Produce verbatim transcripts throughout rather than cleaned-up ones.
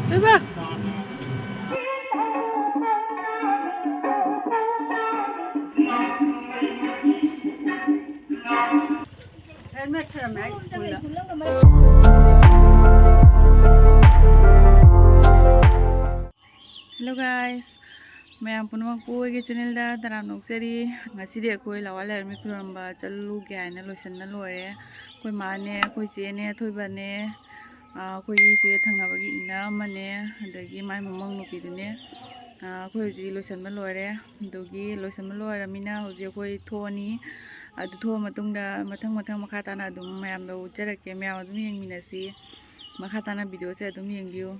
ꯀꯩꯕ? Helmet ꯊꯔꯝꯃꯦ ꯑꯩ ꯁ꯭ꯀꯨꯜꯗ꯫ Hello guys, ꯃꯌꯥꯝ ꯄꯨꯝꯅꯃꯛꯄꯨ ꯑꯩꯒꯤ channelꯗ ꯇꯔꯥꯝꯅ ꯑꯣꯛꯆꯔꯤ꯫ ꯉꯁꯤꯗꯤ ꯑꯩꯈꯣꯏ ꯂꯋꯥ ꯂꯥꯏꯔꯦꯝꯕꯤ ꯈꯨꯔꯨꯝꯕ ꯆꯠꯂꯨꯒꯦ ꯍꯥꯏꯅ ꯂꯣꯏꯁꯤꯟꯕ ꯂꯣꯏꯔꯦ꯫ ꯑꯩꯈꯣꯏ ꯃꯥꯅꯦ, ꯑꯩꯈꯣꯏ ꯆꯦꯅꯦ, ꯑꯊꯣꯏꯕꯅꯦ, ꯑꯥ, ꯑꯩꯈꯣꯏꯒꯤ ꯁꯤꯗ ꯊꯪꯅꯕꯒꯤ ꯏꯅꯝ ꯑꯃꯅꯦ, ꯑꯗꯒꯤ ꯃꯥꯏ ꯃꯃꯧ ꯅꯨꯄꯤꯗꯨꯅꯦ꯫ ꯑꯥ, ꯑꯩꯈꯣꯏ ꯍꯧꯖꯤꯛ ꯂꯣꯏꯁꯤꯟꯕ ꯂꯣꯏꯔꯦ꯫ ꯑꯗꯨꯒꯤ ꯂꯣꯏꯁꯤꯟꯕ ꯂꯣꯏꯔꯃꯤꯅ ꯍꯧꯖꯤꯛ ꯑꯩꯈꯣꯏ ꯊꯣꯛꯑꯅꯤ꯫ ꯑꯗꯨ ꯊꯣꯛꯑ ꯃꯇꯨꯡꯗ ꯃꯊꯪ ꯃꯊꯪ ꯃꯈꯥ ꯇꯥꯅ ꯑꯗꯨꯝ ꯃꯌꯥꯝꯗ ꯎꯠꯆꯔꯛꯀꯦ꯫ ꯃꯌꯥꯝ ꯑꯗꯨꯝ ꯌꯦꯡꯃꯤꯟꯅꯁꯤ꯫ ꯃꯈꯥ ꯇꯥꯅ videoꯁꯦ ꯑꯗꯨꯝ ꯌꯦꯡꯕꯤꯌꯨ꯫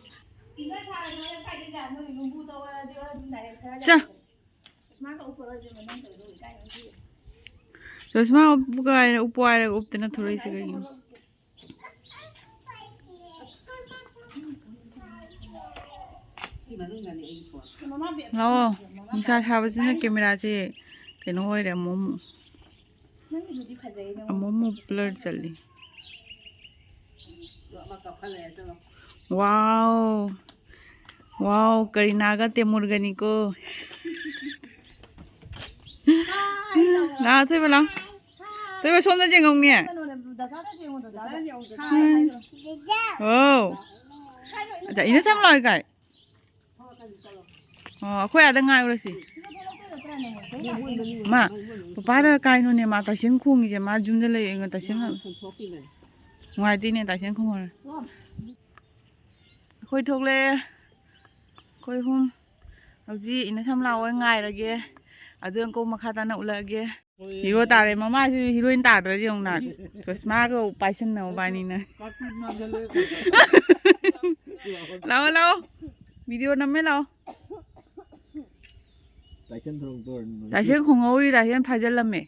ꯆꯥ꯫ ꯆꯣꯁꯃꯥ ꯎꯞꯄꯨ ꯀꯥꯏꯅ ꯎꯞꯄꯨ ꯍꯥꯏꯔꯒ ꯎꯞꯇꯅ ꯊꯣꯛꯂꯛꯏꯁꯦ ꯀꯩꯒꯤꯅꯣ? ꯂꯥꯛꯑꯣ꯫ ꯅꯨꯡꯁꯥ ꯁꯥꯕꯁꯤꯅ cameraꯁꯦ ꯀꯩꯅꯣ ꯑꯣꯏꯔꯦ ꯑꯃꯨꯛ ꯑꯃꯨꯛ꯫ ꯑꯃꯨꯛ ꯑꯃꯨꯛ blur ꯆꯠꯂꯤ꯫ Wow꯫ Wow, ꯀꯔꯤꯅꯥꯒ ꯇꯦꯃꯨꯔꯒꯅꯤꯀꯣ꯫ ꯂꯥꯛꯑꯣ, ꯊꯣꯏꯕ, ꯂꯥꯛꯑꯣ꯫ ꯊꯣꯏꯕ, ꯁꯣꯝꯗ ꯌꯦꯡꯉꯧꯅꯦ꯫ ꯑꯣ꯫ ꯑꯗ, ꯏꯅꯦ ꯁꯝ ꯂꯥꯛꯑꯣ ꯀꯥꯏ? ꯑꯣ, ꯑꯩꯈꯣꯏ ꯑꯥꯗ ꯉꯥꯏꯔꯨꯔꯁꯤ꯫ ꯃꯥ, ꯄꯄꯥꯗ ꯀꯥꯏꯅꯣꯅꯦ, ꯃꯥ ꯇꯥꯏꯁꯦꯟ ꯈꯣꯡꯉꯤꯁꯦ, ꯃꯥ ꯌꯨꯝꯗ ꯂꯩ, ꯇꯥꯏꯁꯦꯟ ꯅꯨꯡꯉꯥꯏꯇꯦꯅꯦ, ꯇꯥꯏꯁꯦꯟ ꯈꯣꯡꯉꯔꯣꯏ꯫ ꯑꯩꯈꯣꯏ ꯊꯣꯛꯂꯛꯑꯦ꯫ ꯑꯩꯈꯣꯏ ꯑꯍꯨꯝ꯫ ꯍꯧꯖꯤꯛ ꯏꯅꯦ ꯁꯝꯂꯥ ꯍꯣꯏ ꯉꯥꯏꯔꯒꯦ꯫ ꯑꯗꯨ ꯑꯪꯀꯧ ꯃꯈꯥ ꯇꯥꯅ ꯎꯠꯂꯛꯑꯒꯦ꯫ Hero ꯇꯥꯔꯦ꯫ ꯃꯃꯥꯁꯤ heroine ꯇꯥꯗ꯭ꯔꯗꯤ ꯌꯦꯡꯉꯨꯅ꯫ ꯆꯣꯁꯃꯥꯒ ꯄꯥꯏꯁꯟꯅꯧ ꯕꯥꯅꯤꯅ꯫ ꯂꯥꯛꯑꯣ, ꯂꯥꯛꯑꯣ꯫ Video ꯅꯝꯃꯦ, ꯂꯥꯛꯑꯣ꯫ ꯇꯥꯏꯁꯟ ꯈꯣꯡꯍꯧꯔꯤ, ꯇꯥꯏꯁꯟ ꯐꯥꯖꯤꯜꯂꯝꯃꯦ꯫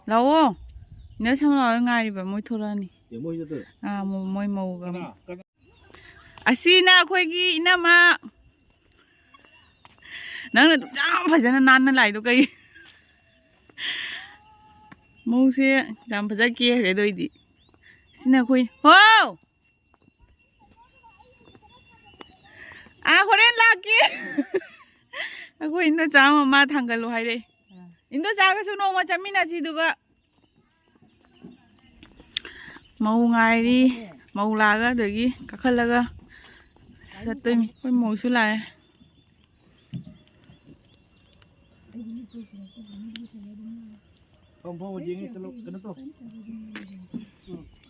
ꯂꯥꯛꯑꯣ꯫ ꯏꯅꯦ ꯁꯝꯂꯥ ꯍꯣꯏ ꯉꯥꯏꯔꯤꯕ, ꯃꯣꯏ ꯊꯣꯛꯂꯛꯑꯅꯤ꯫ ꯑꯥ, ꯃꯣ-, ꯃꯣꯏ ꯃꯧꯒ꯫ ꯑꯁꯤꯅ ꯑꯩꯈꯣꯏꯒꯤ ꯏꯅꯝꯃ꯫ ꯅꯪꯅ ꯑꯗꯨꯛ ꯌꯥꯝ ꯐꯖꯅ ꯅꯥꯟꯅ ꯂꯥꯛꯏꯗꯣ ꯀꯩ? ꯃꯧꯁꯦ ꯌꯥꯝ ꯐꯖ ꯀꯦꯈ꯭ꯔꯦ꯫ ꯑꯗꯨ ꯑꯣꯏꯗꯤ ꯁꯤꯅ ꯑꯩꯈꯣꯏ, ꯍꯥꯎ! ꯑꯥ, ꯍꯣꯔꯦꯟ ꯂꯥꯛꯀꯦ꯫ ꯑꯩꯈꯣꯏ ꯏꯟꯗꯣꯆꯥ ꯑꯃ ꯃꯥ ꯊꯥꯡꯒꯠꯂꯨ ꯍꯥꯏꯔꯛꯑꯦ꯫ ꯏꯟꯗꯣꯆꯥꯒꯁꯨ ꯅꯣꯡꯃ ꯆꯠꯃꯤꯟꯅꯁꯤ꯫ ꯑꯗꯨꯒ ꯃꯧ ꯉꯥꯏꯔꯤ꯫ ꯃꯧ ꯂꯥꯛꯑꯒ ꯑꯗꯒꯤ ꯀꯥꯈꯠꯂꯒ ꯆꯠꯇꯣꯏꯅꯤ꯫ ꯑꯩꯈꯣꯏ ꯃꯧꯁꯨ ꯂꯥꯛꯑꯦ꯫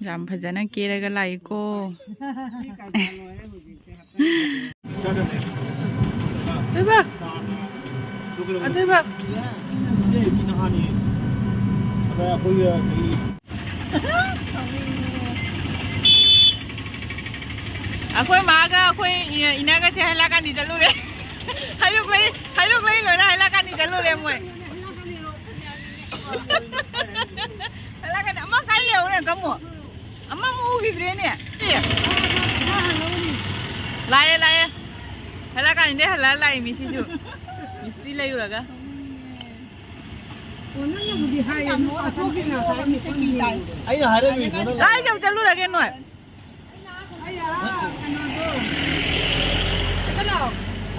ꯌꯥꯝ ꯐꯖꯅ ꯀꯦꯔꯒ ꯂꯥꯛꯏꯀꯣ꯫ ꯑꯊꯣꯏꯕ꯫ ꯑꯊꯣꯏꯕ꯫ ꯑꯩꯈꯣꯏ ꯃꯥꯒ ꯑꯩꯈꯣꯏ ꯏ-, ꯏꯅꯒꯁꯦ ꯍꯩꯂꯥꯀꯥꯟꯗꯤ ꯆꯠꯂꯨꯔꯦ꯫ ꯍꯩꯔꯨꯛ ꯂꯩ-, ꯍꯩꯔꯨꯛ ꯂꯩ ꯂꯣꯏꯔ ꯍꯩꯂꯥꯀꯥꯟꯗꯤ ꯆꯠꯂꯨꯔꯦ ꯃꯣꯏ꯫ ꯍꯩꯂꯥꯀꯥꯟꯗꯤ ꯑꯃ ꯀꯥꯏ ꯂꯩꯍꯧꯔꯦ ꯀꯃꯣ? ꯑꯃꯃꯨꯛ ꯎꯈꯤꯗ꯭ꯔꯦꯅꯦ꯫ ꯂꯥꯛꯑꯦ, ꯂꯥꯛꯑꯦ꯫ ꯍꯩꯂꯥꯀꯥꯟꯗꯤꯗꯩ ꯍꯜꯂꯛꯑ ꯂꯥꯛꯏ ꯃꯤꯁꯤꯁꯨ꯫ ꯃꯤꯁꯇꯤ ꯂꯩꯔꯨꯔꯒ꯫ ꯑꯣ, ꯅꯪꯅꯕꯨꯗꯤ ꯍꯥꯏꯌꯦ, ꯑꯗꯨ ꯄꯥꯊꯣꯛꯈꯤꯅ ꯍꯥꯏꯅꯤ ꯈꯪꯗꯦ꯫ ꯑꯩꯅ ꯍꯥꯏꯔꯝꯃꯤꯗꯨꯅ ꯀꯥꯏ ꯌꯧ ꯆꯠꯂꯨꯔꯒꯦ ꯅꯣꯏ? ꯑꯩ, ꯑꯥ, ꯀꯩꯅꯣꯗꯣ꯫ ꯀꯩꯅꯣ?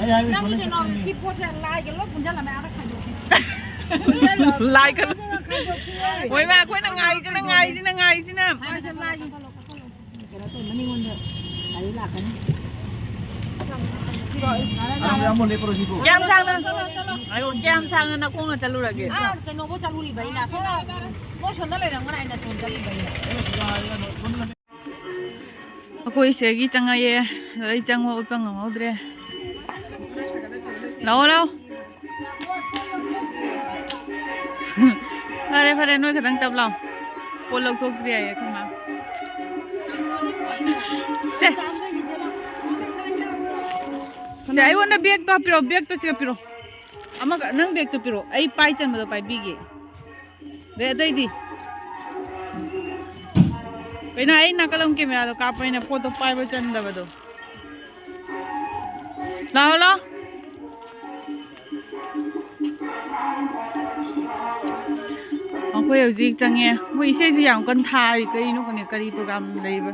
ꯑꯩ ꯍꯥꯏꯔꯝꯃꯤ ꯅꯪꯒꯤ ꯐꯣꯟ ꯀꯩꯅꯣ, ꯁꯤ ꯄꯣꯠꯁꯦ ꯂꯥꯏꯒ ꯂꯣꯏ ꯄꯨꯟꯁꯤꯜꯂꯝꯃꯦ, ꯑꯥꯗ ꯈꯥꯏꯗꯣꯛꯈꯤ꯫ ꯂꯥꯏꯒ ꯈꯥꯏꯗꯣꯛꯈꯤ꯫ ꯍꯣꯏ, ꯃꯥ, ꯑꯩꯈꯣꯏꯅ ꯉꯥꯏꯁꯤꯅ, ꯉꯥꯏꯁꯤꯅ, ꯉꯥꯏꯁꯤꯅ꯫ ꯃꯥꯁꯦ ꯂꯥꯏꯒꯤ ꯀꯩꯅꯣ ꯇꯧ, ꯃꯅꯤꯡꯂꯣꯝꯗ ꯒꯥꯔꯤ ꯂꯥꯛꯀꯅꯤ꯫ ꯀꯌꯥꯝ ꯁꯥꯡꯅ, ꯉꯥꯏꯈꯣ, ꯀꯌꯥꯝ ꯁꯥꯡꯅ ꯅꯈꯣꯡꯅ ꯆꯠꯂꯨꯔꯒꯦ? ꯑꯥ, ꯀꯩꯅꯣꯕꯨ ꯆꯠꯂꯨꯔꯤꯕ ꯑꯩꯅ, ꯁꯣꯝꯗ, ꯃꯣꯏ ꯁꯣꯝꯗ ꯂꯩꯔꯝꯒꯅꯤ, ꯑꯩꯅ ꯁꯣꯝ ꯆꯠꯂꯤꯕ ꯑꯩꯅ꯫ ꯑꯩꯈꯣꯏ ꯁꯤꯗꯒꯤ ꯆꯪꯉꯛꯑꯦ꯫ ꯑꯗꯣ ꯑꯩ ꯆꯪꯕ ꯎꯠꯄ ꯉꯝꯍꯧꯗ꯭ꯔꯦ꯫ ꯂꯥꯛꯑꯣ, ꯂꯥꯛꯑꯣ꯫ ꯐꯔꯦ, ꯐꯔꯦ, ꯅꯣꯏ ꯈꯛꯇꯪ ꯇꯞ ꯂꯥꯎ꯫ ꯄꯣꯠ ꯂꯧꯊꯣꯛꯇ꯭ꯔꯤ ꯍꯥꯏꯌꯦ ꯑꯩꯈꯣꯏ ꯃꯥ꯫ ꯁꯦ꯫ ꯁꯦ, ꯑꯩꯉꯣꯟꯗ ꯕꯦꯒꯇꯣ ꯍꯥꯞꯄꯤꯔꯛꯑꯣ, ꯕꯦꯒꯇꯣ ꯁꯤꯒ ꯄꯤꯔꯛꯑꯣ꯫ ꯑꯃꯒ, ꯅꯪ ꯕꯦꯒꯇꯣ ꯄꯤꯔꯛꯑꯣ, ꯑꯩ ꯄꯥꯏ ꯆꯟꯕꯗꯣ ꯄꯥꯏꯕꯤꯒꯦ꯫ ꯑꯗꯩ ꯑꯇꯩꯗꯤ? ꯀꯩꯅꯣ, ꯑꯩ ꯅꯥꯀꯜꯂꯣꯝ ꯀꯦꯃꯦꯔꯥꯗꯣ ꯀꯥꯞꯄꯅꯤꯅ ꯄꯣꯠꯇꯣ ꯄꯥꯏꯕ ꯆꯟꯗꯕꯗꯣ꯫ ꯂꯥꯛꯑꯣ, ꯂꯥꯛꯑꯣ꯫ ꯑꯩꯈꯣꯏ ꯍꯧꯖꯤꯛ ꯆꯪꯉꯦ꯫ ꯃꯣꯏ ꯏꯁꯩꯁꯨ ꯌꯥꯝ ꯀꯟꯅ ꯊꯥꯔꯤ꯫ ꯀꯔꯤꯅꯣ ꯈꯪꯗꯦ, ꯀꯔꯤ program ꯂꯩꯕ?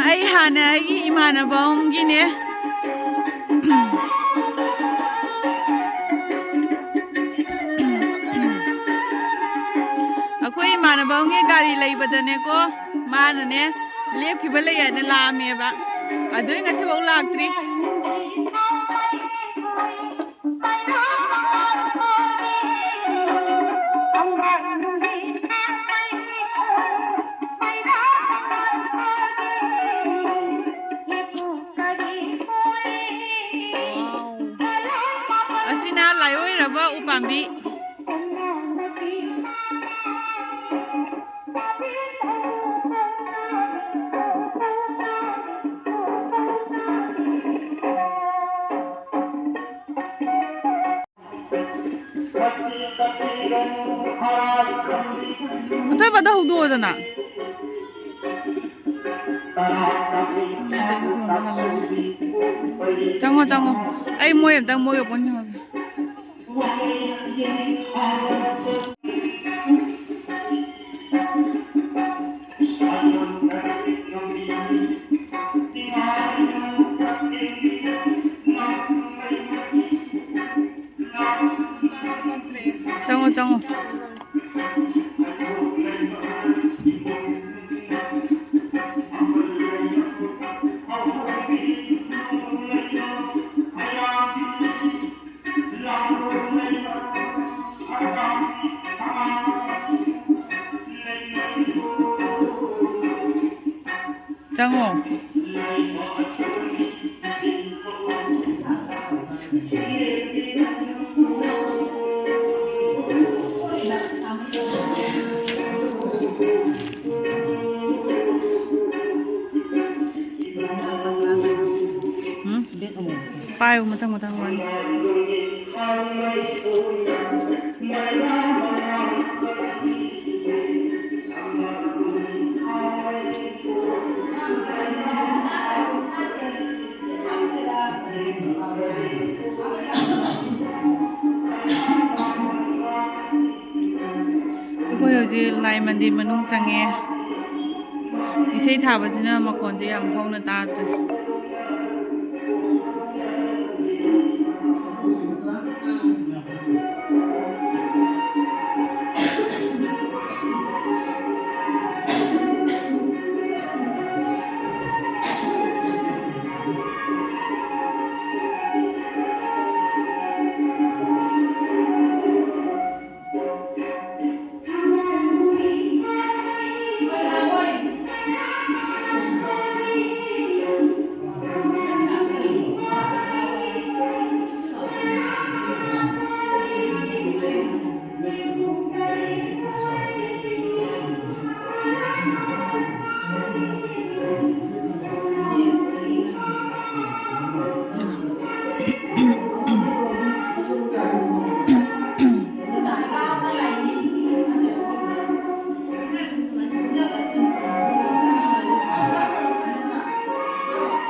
ꯑꯩ ꯍꯥꯟꯅ ꯑꯩꯒꯤ ꯏꯃꯥꯟꯅꯕ ꯑꯃꯒꯤꯅꯦ꯫ ꯑꯩꯈꯣꯏ ꯏꯃꯥꯟꯅꯕ ꯑꯃꯒꯤ ꯒꯥꯔꯤ ꯂꯩꯕꯗꯅꯦꯀꯣ, ꯃꯥꯅꯅꯦ ꯂꯦꯞꯈꯤꯕ ꯂꯩ ꯍꯥꯏꯅ ꯂꯥꯛꯑꯝꯃꯦꯕ꯫ ꯑꯗꯨꯏ ꯉꯁꯤꯐꯥꯎ ꯂꯥꯛꯇ꯭ꯔꯤ꯫ ꯑꯁꯤꯅ ꯂꯥꯏꯑꯣꯏꯔꯕ ꯎꯄꯥꯝꯕꯤ꯫ ꯑꯊꯣꯏꯕꯗ ꯍꯧꯗꯣꯛꯑꯣꯗꯅ꯫ ꯆꯪꯉꯣ, ꯆꯪꯉꯣ꯫ ꯑꯩ ꯃꯣꯏ ꯑꯝꯇꯪ ꯃꯣꯏ ꯑꯣꯄꯟ ꯇꯧꯍꯜꯂꯦ꯫ ꯆꯪꯉꯣ, ꯆꯪꯉꯣ꯫ ꯆꯪꯉꯣ꯫ ꯎꯝ? ꯄꯥꯏꯌꯨ, ꯃꯊꯪ ꯃꯊꯪ ꯋꯥꯔꯤ꯫ ꯂꯥꯏ ꯃꯟꯗꯤꯔ ꯃꯅꯨꯡ ꯆꯪꯉꯦ꯫ ꯏꯁꯩ ꯊꯥꯕꯁꯤꯅ ꯃꯈꯣꯟꯁꯦ ꯌꯥꯝ ꯍꯧꯅ ꯇꯥꯗ꯭ꯔꯦ꯫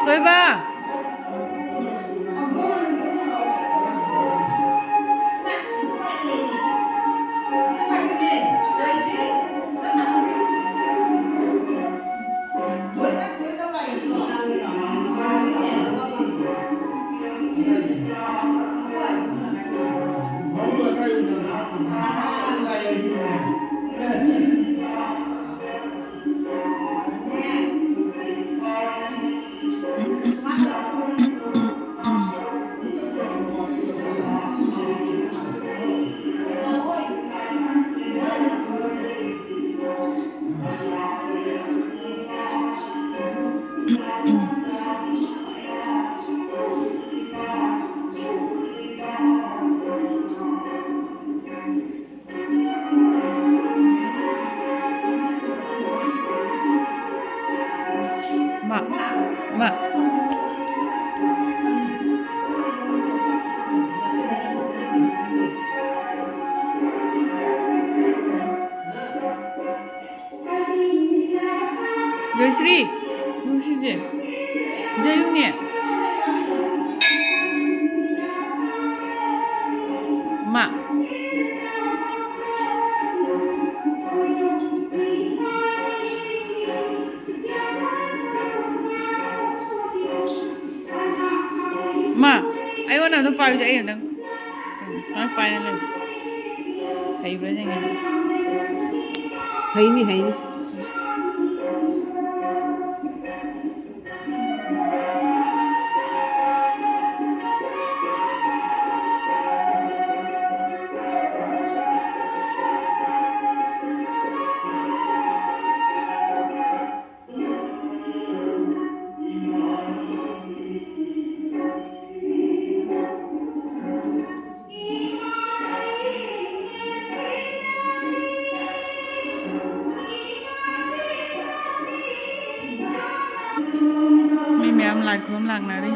ꯊꯣꯏꯕ꯫ ꯃꯥ, ꯃꯥ꯫ ꯃꯥ, ꯑꯩꯉꯣꯟꯗ ꯑꯗꯨꯝ ꯄꯥꯏꯌꯨꯁꯦ, ꯑꯩ ꯑꯗꯨꯝ ꯁꯨꯃꯥꯏꯅ ꯄꯥꯏꯅ ꯂꯩ꯫ ꯍꯩꯕ꯭ꯔꯥ ꯌꯦꯡꯒꯦ꯫ ꯍꯩꯅꯤ, ꯍꯩꯅꯤ꯫ ꯃꯤ ꯃꯌꯥꯝ ꯂꯥꯏ ꯈꯨꯔꯨꯝ ꯂꯥꯛꯅꯔꯤ꯫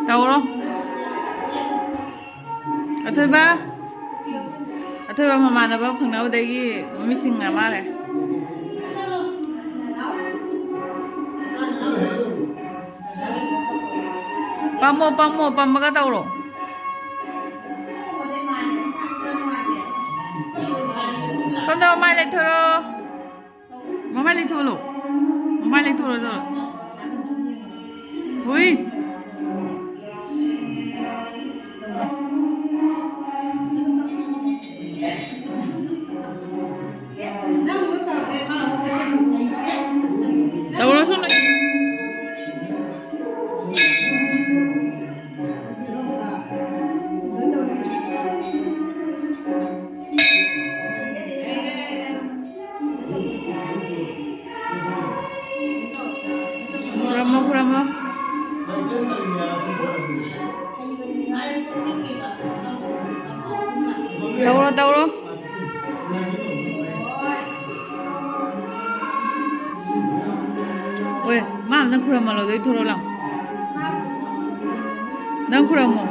ꯇꯧꯔꯣ꯫ ꯑꯊꯣꯏꯕ꯫ ꯑꯗꯨꯒ ꯃꯃꯥꯟꯅꯕ ꯐꯪꯅꯕꯗꯒꯤ ꯃꯃꯤꯠꯁꯤꯡ ꯉꯥ ꯃꯥꯜꯂꯦ꯫ ꯄꯝꯃꯣ, ꯄꯝꯃꯣ, ꯄꯝꯃꯒ ꯇꯧꯔꯣ꯫ ꯁꯣꯝꯗ ꯃꯃꯥꯏ ꯂꯩꯊꯣꯔꯣ꯫ ꯃꯃꯥꯏ ꯂꯩꯊꯣꯛꯍꯜꯂꯣ꯫ ꯃꯃꯥꯏ ꯂꯩꯊꯣꯛꯍꯜꯂꯣ꯫ ꯍꯨꯏ꯫ ꯇꯧꯔꯁꯅꯨ꯫ ꯈꯨꯔꯝꯃꯣ, ꯈꯨꯔꯝꯃꯣ꯫ ꯇꯧꯔꯣ, ꯇꯧꯔꯣ꯫ ꯑꯣꯏ, ꯃꯥ ꯑꯝꯇꯪ ꯈꯨꯔꯝꯍꯜꯂꯣ, ꯑꯗꯨꯗꯤ ꯊꯣꯔꯛꯑꯣ ꯂꯥꯎ꯫ ꯅꯪ ꯈꯨꯔꯝꯃꯣ꯫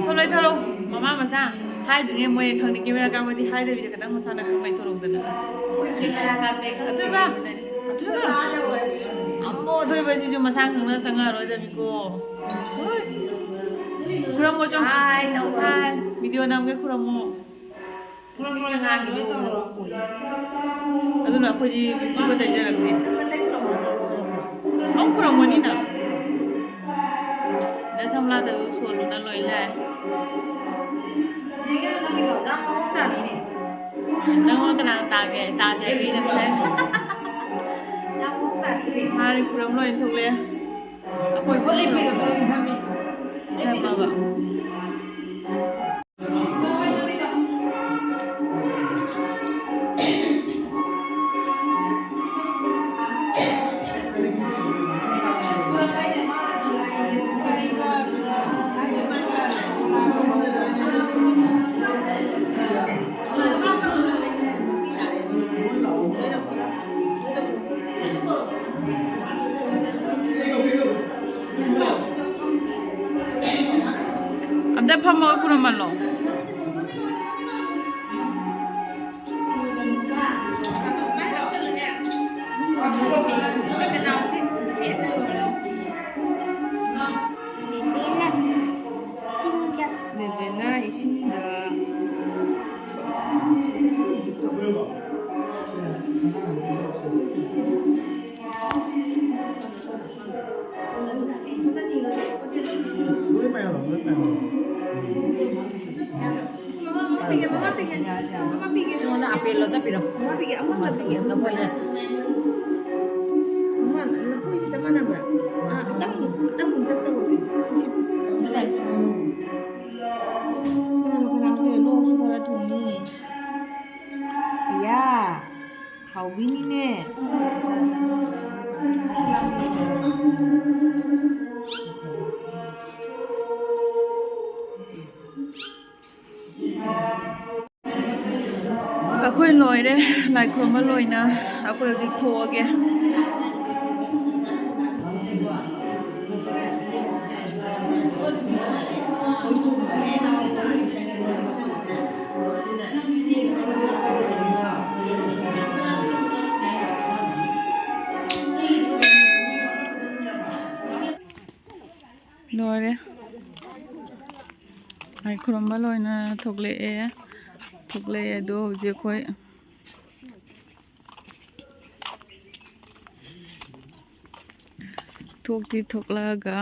ꯁꯣꯝ ꯂꯩꯊꯣꯔꯛꯑꯣ, ꯃꯃꯥ ꯃꯆꯥ꯫ ꯍꯥꯏꯗꯨꯅꯦ ꯃꯣꯏ ꯈꯪꯗꯦ, ꯀꯦꯃꯦꯔꯥ ꯀꯥꯞꯄꯗꯤ ꯍꯥꯏꯗꯕꯤꯗ ꯈꯤꯇꯪ ꯃꯁꯥꯅ ꯈꯪ ꯂꯩꯊꯣꯔꯛꯎꯗꯅ꯫ ꯑꯊꯣꯏꯕ, ꯑꯊꯣꯏꯕ꯫ ꯑꯃꯨꯛ ꯑꯊꯣꯏꯕꯁꯤꯁꯨ ꯃꯁꯥ ꯈꯪꯅ ꯆꯪꯉꯛꯑꯔꯣꯏꯗꯕꯅꯤꯀꯣ꯫ ꯍꯣꯏ꯫ ꯈꯨꯔꯝꯃꯣ ꯆꯣ꯫ ꯍꯥꯏ ꯇꯧꯔꯣ꯫ ꯍꯥꯏ꯫ ꯚꯤꯗꯤꯑꯣ ꯅꯝꯒꯦ, ꯈꯨꯔꯝꯃꯣ꯫ ꯈꯨꯔꯝꯃꯣ, ꯉꯥꯡꯒꯤꯗꯣ ꯇꯧꯔꯣ꯫ ꯑꯗꯨꯅ ꯑꯩꯈꯣꯏꯗꯤ ꯂꯤꯞꯁꯇꯤꯛꯀ ꯇꯩꯖꯔꯛꯇꯦ꯫ ꯑꯃꯨꯛ ꯈꯨꯔꯝꯃꯣꯅꯤ ꯅꯪ꯫ ꯅꯁꯝꯂꯥꯗꯁꯨ ꯁꯣꯜꯂꯨꯅ ꯂꯣꯏ ꯂꯥꯛꯑꯦ꯫ ꯅꯪꯉꯣꯟ ꯀꯅꯥꯅ ꯇꯥꯒꯦ? ꯇꯥꯗꯦ, ꯑꯩꯗꯤ ꯉꯁꯥꯏ꯫ ꯃꯥꯗꯤ ꯈꯨꯔꯝ ꯂꯣꯏ ꯊꯣꯛꯂꯛꯑꯦ꯫ ꯑꯩꯈꯣꯏ ꯄꯨꯂꯞ ꯊꯝꯃꯕ꯫ ꯐꯝꯃꯒ ꯈꯨꯔꯨꯝꯍꯜꯂꯣ꯫ ꯕꯦꯕꯦꯅ ꯏꯁꯤꯡꯗ꯫ ꯂꯣꯏ ꯄꯥꯏꯍꯜꯂꯣ, ꯂꯣꯏ ꯄꯥꯏꯍꯜꯂꯣ꯫ ꯃꯃꯥ ꯄꯤꯒꯦ, ꯃꯃꯥ ꯄꯤꯒꯦ, ꯃꯃꯥ ꯄꯤꯒꯦ꯫ ꯑꯩꯉꯣꯟꯗ ꯑꯄꯦꯜ ꯑꯝꯇ ꯄꯤꯔꯣ꯫ ꯃꯃꯥ ꯄꯤꯒꯦ, ꯑꯃꯨꯛ ꯑꯝꯇ ꯄꯤꯒꯦ꯫ ꯂꯐꯣꯏꯁꯦ꯫ ꯃꯃꯥ, ꯂꯐꯣꯏꯁꯦ ꯆꯞ ꯃꯥꯟꯅꯕ꯭ꯔꯥ? ꯑꯥ, ꯈꯤꯇꯪ, ꯈꯤꯇꯪ ꯃꯨꯟꯇꯛ ꯇꯧꯕ ꯄꯤꯌꯨ꯫ ꯁꯤ, ꯁꯤ, ꯁꯤ ꯄꯥꯏꯌꯨ꯫ ꯀꯅꯥꯅꯣ, ꯀꯅꯥꯅꯣ, ꯂꯣꯛꯁꯨ ꯈꯔ ꯊꯨꯡꯉꯤ꯫ ꯏꯌꯥ, ꯍꯥꯎꯕꯤꯅꯤꯅꯦ꯫ ꯑꯩꯈꯣꯏ ꯂꯣꯏꯔꯦ, ꯂꯥꯏ ꯈꯨꯔꯨꯝꯕ ꯂꯣꯏꯅ꯫ ꯑꯩꯈꯣꯏ ꯍꯧꯖꯤꯛ ꯊꯣꯛꯑꯒꯦ꯫ ꯂꯣꯏꯔꯦ꯫ ꯂꯥꯏ ꯈꯨꯔꯨꯝꯕ ꯂꯣꯏꯅ ꯊꯣꯛꯂꯛꯑꯦ꯫ ꯊꯣꯛꯂꯛꯑꯦ ꯑꯗꯣ ꯍꯧꯖꯤꯛ ꯑꯩꯈꯣꯏ ꯊꯣꯛꯇꯤ ꯊꯣꯛꯂꯛꯑꯒ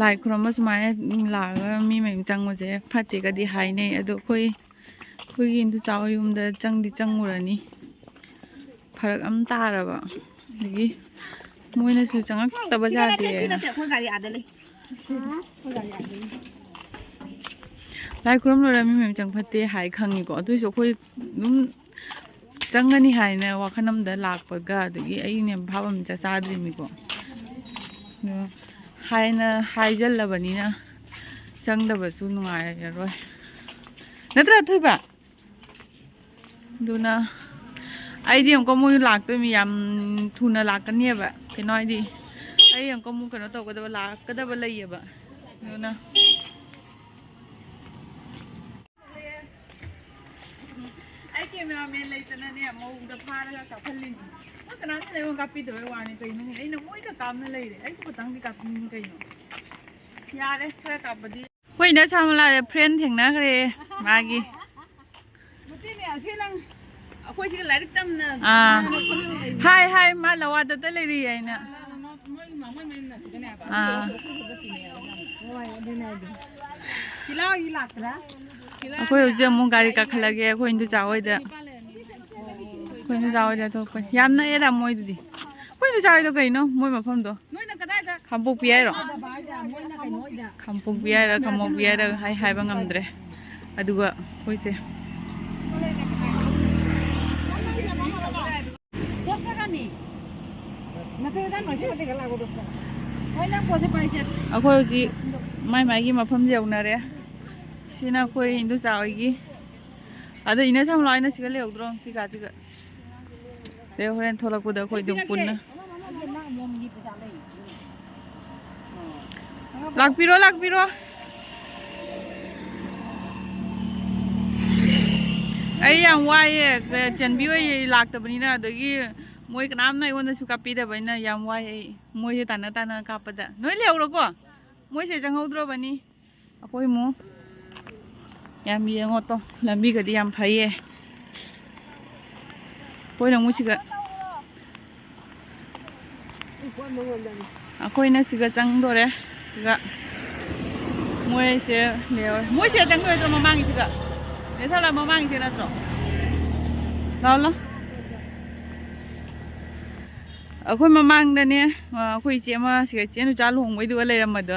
ꯂꯥꯏ ꯈꯨꯔꯨꯝꯕ ꯁꯨꯃꯥꯏꯅ ꯂꯥꯛꯑꯒ ꯃꯤ ꯃꯌꯥꯝ ꯆꯪꯕꯁꯦ ꯐꯠꯇꯦꯒꯗꯤ ꯍꯥꯏꯅꯩ꯫ ꯑꯗꯣ ꯑꯩꯈꯣꯏ, ꯑꯩꯈꯣꯏꯒꯤ ꯏꯟꯗꯣꯆꯥ ꯍꯣꯏ ꯌꯨꯝꯗ ꯆꯪꯗꯤ ꯆꯪꯉꯨꯔꯅꯤ꯫ ꯐꯔꯛ ꯑꯃ ꯇꯥꯔꯕ꯫ ꯑꯗꯒꯤ ꯃꯣꯏꯅꯁꯨ ꯆꯪꯉꯛꯇꯕ ꯁꯤ ꯅꯠꯇꯦ, ꯌꯥꯗꯦ꯫ ꯁꯤ ꯅꯠꯇꯦ, ꯑꯩꯈꯣꯏ ꯒꯥꯔꯤ ꯑꯥꯗ ꯂꯩ꯫ ꯑꯩꯈꯣꯏ ꯒꯥꯔꯤ ꯑꯥꯗ ꯂꯩ꯫ ꯂꯥꯏ ꯈꯨꯔꯨꯝ ꯂꯣꯏꯔ ꯃꯤ ꯃꯌꯥꯝ ꯆꯪ ꯐꯠꯇꯦ ꯍꯥꯏ ꯈꯪꯉꯤꯀꯣ, ꯑꯗꯨꯏꯁꯨ ꯑꯩꯈꯣꯏ ꯑꯗꯨꯝ ꯆꯪꯒꯅꯤ ꯍꯥꯏꯅ ꯋꯥꯈꯜ ꯑꯃꯗ ꯂꯥꯛꯄꯒ, ꯑꯗꯒꯤ ꯑꯩꯅ ꯚꯥꯞ ꯑꯃ ꯏꯆꯥ ꯆꯥꯗ꯭ꯔꯤꯅꯤꯀꯣ꯫ ꯑꯗꯣ ꯍꯥꯏꯅ ꯍꯥꯏꯖꯜꯂꯕꯅꯤꯅ ꯆꯪꯗꯕꯁꯨ ꯅꯨꯡꯉꯥꯏꯔꯔꯣꯏ, ꯅꯠꯇ꯭ꯔꯥ ꯊꯣꯏꯕ? ꯑꯗꯨꯅ ꯑꯩꯗꯤ ꯑꯃꯨꯛꯀ ꯃꯣꯏ ꯂꯥꯛꯇꯣꯏꯅꯤ, ꯌꯥꯝ ꯊꯨꯅ ꯂꯥꯛꯀꯅꯤꯕ꯫ ꯀꯩꯅꯣ ꯍꯥꯏꯗꯤ ꯑꯩ ꯑꯃꯨꯛꯀ ꯑꯃꯨꯛ ꯀꯩꯅꯣ ꯇꯧꯒꯗꯕ, ꯂꯥꯛꯀꯗꯕ ꯂꯩꯌꯦꯕ꯫ ꯑꯗꯨꯅ ꯀꯦꯃꯦꯔꯥꯃꯦꯟ ꯂꯩꯇꯅꯅꯦ, ꯃꯧꯗ ꯐꯥꯔꯒ ꯀꯥꯞꯍꯜꯂꯤꯅꯤ꯫ ꯃꯣꯏ ꯀꯅꯥꯝꯇꯅ ꯑꯩꯉꯣꯟꯗ ꯀꯥꯞꯄꯤꯗꯕꯩ ꯋꯥꯅꯤ꯫ ꯀꯩꯅꯣꯅꯦ, ꯑꯩꯅ ꯃꯣꯏꯗ ꯀꯥꯞꯅ ꯂꯩꯔꯦ꯫ ꯑꯩꯁꯨ ꯈꯇꯪꯗꯤ ꯀꯥꯞꯅꯤꯡꯉꯤ ꯀꯩꯅꯣ꯫ ꯌꯥꯔꯦ, ꯈꯔ ꯀꯥꯞꯄꯗꯤ꯫ ꯑꯩꯈꯣꯏ ꯏꯅ ꯁꯥꯃꯂꯥꯗ ꯐ꯭ꯔꯦꯟ ꯊꯦꯡꯅꯈ꯭ꯔꯦ ꯃꯥꯒꯤ꯫ ꯃꯇꯦꯅꯦ, ꯑꯁꯤ ꯅꯪ ꯑꯩꯈꯣꯏ ꯁꯤꯒ ꯂꯥꯏꯔꯤꯛ ꯇꯝꯅ ꯑꯥ꯫ ꯇꯝꯅ ꯈꯣꯠꯅ ꯂꯩꯔꯤ꯫ ꯍꯥꯏ, ꯍꯥꯏ, ꯃꯥ ꯂꯋꯥꯗꯇ ꯂꯩꯔꯤ ꯍꯥꯏꯅ꯫ ꯅꯣꯏ ꯃꯥꯃꯣꯏ ꯃꯌꯨꯝꯅ ꯑꯁꯤꯗꯅꯦ ꯍꯥꯏꯕ? ꯑꯥ꯫ ꯍꯣꯏ, ꯑꯗꯨꯅꯦ ꯍꯥꯏꯗꯤ꯫ ꯁꯤꯂꯥꯒꯤ ꯂꯥꯛꯇ꯭ꯔꯥ? ꯑꯩꯈꯣꯏ ꯍꯧꯖꯤꯛ ꯑꯃꯨꯛ ꯒꯥꯔꯤ ꯀꯥꯈꯠꯂꯒꯦ꯫ ꯑꯩꯈꯣꯏ ꯏꯟꯗꯣꯆꯥ ꯍꯣꯏꯗ꯫ ꯑꯩꯈꯣꯏ ꯏꯟꯗꯣꯆꯥ ꯍꯣꯏꯗ ꯊꯣꯛꯄꯅꯤ꯫ ꯌꯥꯝ ꯅꯛꯑꯦꯗ ꯃꯣꯏꯗꯨꯗꯤ꯫ ꯑꯩꯈꯣꯏ ꯏꯟꯗꯣꯆꯥ ꯍꯣꯏꯗꯣ ꯀꯩꯅꯣ ꯃꯣꯏ ꯃꯐꯝꯗꯣ? ꯅꯣꯏꯅ ꯀꯗꯥꯏꯗ? ꯈꯥꯡꯄꯣꯛꯄꯤ ꯍꯥꯏꯔꯣ? ꯃꯣꯏꯅ ꯀꯩꯅꯣ ꯍꯣꯏꯗ꯫ ꯈꯥꯡꯄꯣꯛꯄꯤ ꯍꯥꯏꯔ ꯈꯥꯡꯄꯣꯛꯄꯤ ꯍꯥꯏꯔ ꯍꯥꯏ-, ꯍꯥꯏꯕ ꯉꯝꯗ꯭ꯔꯦ꯫ ꯑꯗꯨꯒ ꯑꯩꯈꯣꯏꯁꯦ ꯗꯁ ꯇꯥꯀꯥꯅꯤ꯫ ꯅꯈꯣꯏ ꯗꯥ ꯅꯣꯏꯁꯦ ꯃꯇꯦꯛ ꯂꯥꯛꯑꯣ ꯗꯁ ꯇꯥꯀꯥ꯫ ꯍꯣꯏ, ꯅꯪ ꯄꯣꯠꯁꯦ ꯄꯥꯏꯁꯦ꯫ ꯑꯩꯈꯣꯏ ꯍꯧꯖꯤꯛ ꯃꯥꯏ ꯃꯥꯏꯒꯤ ꯃꯐꯝꯁꯦ ꯌꯧꯅꯔꯦ꯫ ꯁꯤꯅ ꯑꯩꯈꯣꯏ ꯏꯟꯗꯣꯆꯥ ꯍꯣꯏꯒꯤ꯫ ꯑꯗꯣ ꯏꯅꯦ ꯁꯝꯂꯥ ꯍꯣꯏꯅ ꯁꯤꯒ ꯂꯩꯍꯧꯗ꯭ꯔꯣ? ꯁꯤ ꯀꯥꯁꯤꯒ꯫ ꯑꯗꯩ ꯍꯣꯔꯦꯟ ꯊꯣꯛꯂꯛꯄꯗ ꯑꯩꯈꯣꯏ ꯑꯗꯨꯝ ꯄꯨꯟꯅ꯫ ꯂꯥꯛꯄꯤꯔꯣ, ꯂꯥꯛꯄꯤꯔꯣ꯫ ꯑꯩ ꯌꯥꯝ ꯋꯥꯏꯌꯦ, ꯆꯟꯕꯤ ꯍꯣꯏ ꯂꯥꯛꯇꯕꯅꯤꯅ, ꯑꯗꯒꯤ ꯃꯣꯏ ꯀꯅꯥꯝꯅ ꯑꯩꯉꯣꯟꯗꯁꯨ ꯀꯥꯞꯄꯤꯗꯕꯅꯤꯅ ꯌꯥꯝ ꯋꯥꯏ ꯑꯩ꯫ ꯃꯣꯏꯁꯦ ꯇꯥꯟꯅ ꯇꯥꯟꯅ ꯀꯥꯞꯄꯗ꯫ ꯅꯣꯏ ꯂꯩꯍꯧꯔꯣꯀꯣ꯫ ꯃꯣꯏꯁꯦ ꯆꯪꯍꯧꯗ꯭ꯔꯕꯅꯤ꯫ ꯑꯩꯈꯣꯏ ꯑꯃꯨꯛ ꯌꯥꯝ ꯌꯦꯡꯉꯣ ꯇꯣ, ꯂꯝꯕꯤꯒꯗꯤ ꯌꯥꯝ ꯐꯩꯌꯦ꯫ ꯑꯩꯈꯣꯏꯅ ꯑꯃꯨꯛ ꯁꯤꯒ, ꯑꯩꯈꯣꯏꯅ ꯁꯤꯒ ꯆꯪꯗꯣꯔꯦ꯫ ꯁꯤꯒ ꯃꯣꯏꯁꯦ ꯂꯩꯍꯧꯔꯦ꯫ ꯃꯣꯏꯁꯦ ꯆꯪꯗꯣꯏ ꯅꯠꯇ꯭ꯔꯣ ꯃꯃꯥꯡꯒꯤꯁꯤꯒ? ꯅꯦ ꯁꯥꯂꯥ ꯃꯃꯥꯡꯒꯤꯁꯦ ꯅꯠꯇ꯭ꯔꯣ? ꯂꯥꯎ, ꯂꯥꯎ꯫ ꯑꯩꯈꯣꯏ ꯃꯃꯥꯡꯗꯅꯦ, ꯑ, ꯑꯩꯈꯣꯏ ꯏꯆꯦ ꯑꯃ ꯁꯤꯒ ꯏꯆꯦ ꯅꯨꯆꯥ ꯂꯨꯍꯣꯡꯕꯩꯗꯨꯒ ꯂꯩꯔꯝꯕꯗꯣ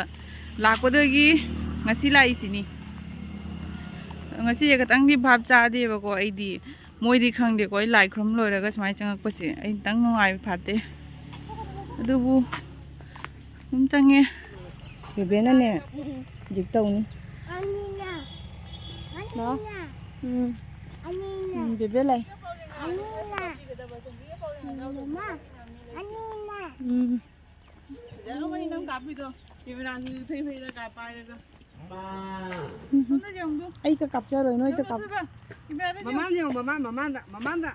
ꯂꯥꯛꯄꯗꯒꯤ ꯉꯁꯤ ꯂꯥꯛꯏꯁꯤꯅꯤ꯫ ꯉꯁꯤꯁꯦ ꯈꯤꯇꯪꯗꯤ ꯚꯥꯞ ꯆꯥꯗꯦꯕꯀꯣ ꯑꯩꯗꯤ꯫ ꯃꯣꯏꯗꯤ ꯈꯪꯗꯦꯀꯣ, ꯑꯩ ꯂꯥꯏ ꯈꯨꯔꯨꯝ ꯂꯣꯏꯔꯒ ꯁꯨꯃꯥꯏꯅ ꯆꯪꯉꯛꯄꯁꯦ ꯑꯩ ꯈꯤꯇꯪ ꯅꯨꯡꯉꯥꯏꯕ ꯐꯥꯠꯇꯦ꯫ ꯑꯗꯨꯕꯨ ꯑꯗꯨꯝ ꯆꯪꯉꯦ꯫ ꯕꯦꯕꯦꯅꯅꯦ ꯍꯧꯖꯤꯛ ꯇꯧꯅꯤ꯫ ꯑꯅꯤꯅ꯫ ꯂꯥꯎ꯫ ꯑꯅꯤꯅ꯫ ꯎꯝ꯫ ꯑꯅꯤꯅ꯫ ꯎꯝ, ꯕꯦꯕꯦ ꯂꯩ꯫ ꯑꯅꯤꯅ꯫ ꯃꯃꯥ꯫ ꯑꯅꯤꯅ꯫ ꯎꯝ꯫ ꯐꯖꯔꯝꯒꯅꯤ ꯅꯪ ꯀꯥꯞꯄꯤꯗꯣ꯫ ꯀꯦꯃꯦꯔꯥꯁꯨ ꯏꯐꯩ ꯐꯩꯗ ꯀꯥ-, ꯄꯥꯏꯔꯒ꯫ ꯁꯣꯝꯗ ꯌꯦꯡꯉꯨꯗꯣ꯫ ꯑꯩꯒ ꯀꯥꯞꯆꯔꯣꯏ, ꯅꯣꯏꯒ ꯌꯦꯡꯉꯨꯗꯣ ꯀꯥꯞ- ꯊꯣꯏꯕ꯫ ꯀꯦꯃꯦꯔꯥꯗ ꯌꯦꯡꯉꯨ꯫ ꯃꯃꯥꯡꯗ ꯌꯦꯡꯉꯣ, ꯃꯃꯥꯡ, ꯃꯃꯥꯡꯗ, ꯃꯃꯥꯡꯗ꯫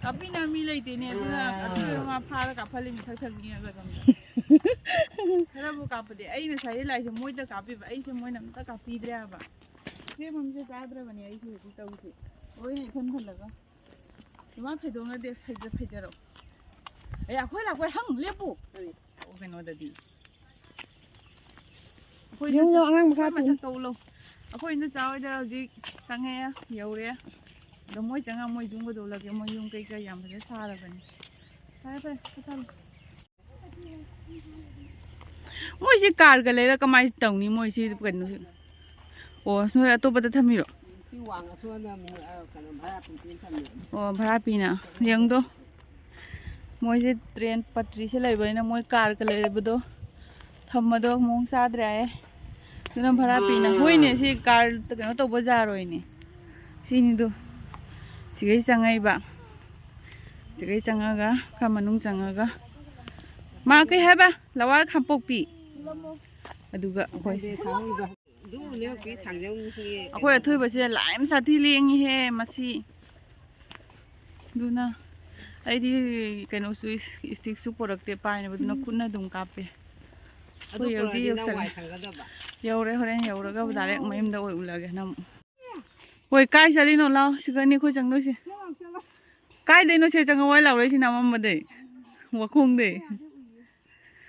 ꯀꯥꯞꯄꯤꯅ ꯃꯤ ꯂꯩꯇꯦꯅꯦ, ꯑꯗꯨꯅ ꯑꯗꯨꯅ ꯃꯥ ꯐꯥꯔ ꯀꯥꯞꯍꯜꯂꯤꯅꯤ ꯊꯛ ꯊꯛ ꯅꯤꯛꯑꯒ ꯁꯣꯝꯗ꯫ ꯈꯔꯕꯨ ꯀꯥꯞꯄꯗꯤ ꯑꯩ ꯉꯁꯥꯏꯗꯩ ꯂꯥꯛꯏꯁꯦ ꯃꯣꯏꯗ ꯀꯥꯞꯄꯤꯕ, ꯑꯩꯁꯦ ꯃꯣꯏꯅ ꯑꯝꯇ ꯀꯥꯞꯄꯤꯗ꯭ꯔꯦ ꯍꯥꯏꯕ꯫ ꯁꯦꯝ ꯑꯃꯁꯦ ꯆꯥꯗ꯭ꯔꯕꯅꯦ ꯑꯩꯁꯦ ꯍꯧꯖꯤꯛ ꯇꯧꯔꯤꯁꯦ꯫ ꯂꯣꯏꯅ ꯏꯈꯟ ꯈꯜꯂꯒ꯫ ꯏꯃꯥ ꯐꯩꯗꯣꯛꯅꯗꯦ, ꯐꯩꯗ-, ꯐꯩꯗꯔꯛꯑꯣ꯫ ꯑꯦ, ꯑꯩꯈꯣꯏ ꯂꯥꯛꯄ ꯍꯪ, ꯂꯦꯞꯄꯨ꯫ ꯑꯣ, ꯀꯩꯅꯣꯗꯗꯤ꯫ ꯑꯩꯈꯣꯏ ꯌꯨꯝ ꯏꯟꯗꯣꯆꯥ-, ꯌꯧ, ꯑꯉꯥꯡ ꯃꯈꯥ ꯑꯩꯈꯣꯏ ꯃꯁꯛ ꯇꯧ ꯂꯧ꯫ ꯑꯩꯈꯣꯏ ꯏꯟꯗꯣꯆꯥ ꯍꯣꯏꯗ ꯍꯧꯖꯤꯛ ꯆꯪꯉꯛꯑꯦ, ꯌꯧꯔꯦ꯫ ꯑꯗꯣ ꯃꯣꯏ ꯆꯪꯉꯛ ꯃꯣꯏ ꯌꯨꯝ ꯀꯩꯗꯧꯂꯒꯦ, ꯃꯣꯏ ꯌꯨꯝ ꯀꯩ ꯀꯩ ꯌꯥꯝ ꯐꯖꯅ ꯁꯥꯔꯕꯅꯦ꯫ ꯐꯔꯦ, ꯐꯔꯦ, ꯄꯣꯊꯥꯔꯣ꯫ ꯃꯣꯏꯁꯤ ꯀꯥꯔꯒ ꯂꯩꯔ ꯀꯃꯥꯏꯅ ꯇꯧꯅꯤ? ꯃꯣꯏꯁꯤ ꯀꯩꯅꯣ, ꯑꯣ, ꯅꯣꯏ ꯑꯇꯣꯞꯄꯗ ꯊꯝꯃꯤꯔꯣ? ꯁꯤ ꯋꯥꯡ ꯑꯁꯣꯝꯗ ꯑꯃꯨꯛ, ꯑ, ꯀꯩꯅꯣ, ꯚꯔꯥ ꯄꯤꯕꯤ ꯊꯝꯃꯤ꯫ ꯑꯣ, ꯚꯔꯥ ꯄꯤꯅ꯫ ꯌꯦꯡꯗꯣ, ꯃꯣꯏꯁꯦ ꯇ꯭ꯔꯦꯟ ꯄꯠꯇ꯭ꯔꯤꯁꯦ ꯂꯩꯕꯅꯤꯅ ꯃꯣꯏ ꯀꯥꯔꯒ ꯂꯩꯔꯕꯗꯣ ꯊꯝꯕꯗꯣ ꯃꯑꯣꯡ ꯆꯥꯗ꯭ꯔꯦ ꯍꯥꯏꯌꯦ꯫ ꯑꯗꯨꯅ ꯚꯔꯥ ꯄꯤꯅ꯫ ꯍꯣꯏꯅꯦ, ꯁꯤ ꯀꯥꯔ ꯀꯩꯅꯣ ꯇꯧꯕ ꯌꯥꯔꯣꯏꯅꯦ꯫ ꯁꯤꯅꯤꯗꯣ꯫ ꯁꯤꯒꯩ ꯆꯪꯉꯛꯏꯕ꯫ ꯁꯤꯒꯩ ꯆꯪꯉꯒ, ꯈꯔ ꯃꯅꯨꯡ ꯆꯪꯉꯒ꯫ ꯃꯥ ꯀꯩ ꯍꯥꯏꯕ? ꯂꯋꯥꯏ ꯈꯥꯡꯄꯣꯛꯄꯤ꯫ ꯑꯗꯨꯒ ꯑꯩꯈꯣꯏꯁꯦ꯫ ꯑꯗꯨꯕꯨꯅꯦ ꯍꯧꯖꯤꯛ ꯊꯥꯡꯖꯧ ꯅꯨꯡꯁꯤꯌꯦ꯫ ꯑꯩꯈꯣꯏ ꯑꯊꯣꯏꯕꯁꯦ ꯂꯥꯏ ꯑꯃ ꯁꯥꯊꯤ ꯂꯦꯡꯉꯤꯍꯦ ꯃꯁꯤ꯫ ꯑꯗꯨꯅ ꯑꯩꯗꯤ ꯀꯩꯅꯣꯁꯨ ꯏꯁ-, ꯏꯁꯇꯤꯛꯁꯨ ꯄꯨꯔꯛꯇꯦ ꯄꯥꯏꯅꯕ, ꯑꯗꯨꯅ ꯈꯨꯠꯅ ꯑꯗꯨꯝ ꯀꯥꯞꯄꯦ꯫ ꯑꯗꯨ ꯑꯩꯈꯣꯏ ꯌꯧꯗꯤ ꯄꯨꯔꯛꯑꯗꯤ ꯅꯪ ꯌꯧꯁꯜꯂꯦ꯫ ꯋꯥꯏ ꯁꯪꯒꯗꯕ꯫ ꯌꯧꯔꯦ, ꯍꯣꯔꯦꯟ ꯌꯧꯔꯒ ꯗꯥꯏꯔꯦꯛ ꯃꯌꯨꯝꯗ ꯑꯣꯏ ꯎꯠꯂꯒꯦ ꯅꯪ꯫ ꯍꯣꯏ, ꯀꯥꯏ ꯆꯠꯂꯤꯅꯣ? ꯂꯥꯎ, ꯁꯤꯗꯅꯤ ꯑꯩꯈꯣꯏ ꯆꯪꯗꯣꯏꯁꯦ꯫ ꯀꯥꯏꯗꯩꯅꯣ ꯁꯦ ꯆꯪꯉꯛꯑꯣ ꯂꯥꯎꯔꯛꯏꯁꯤꯅ ꯑꯃꯝꯕꯗꯩ? ꯋꯥꯈꯣꯡꯗꯩ꯫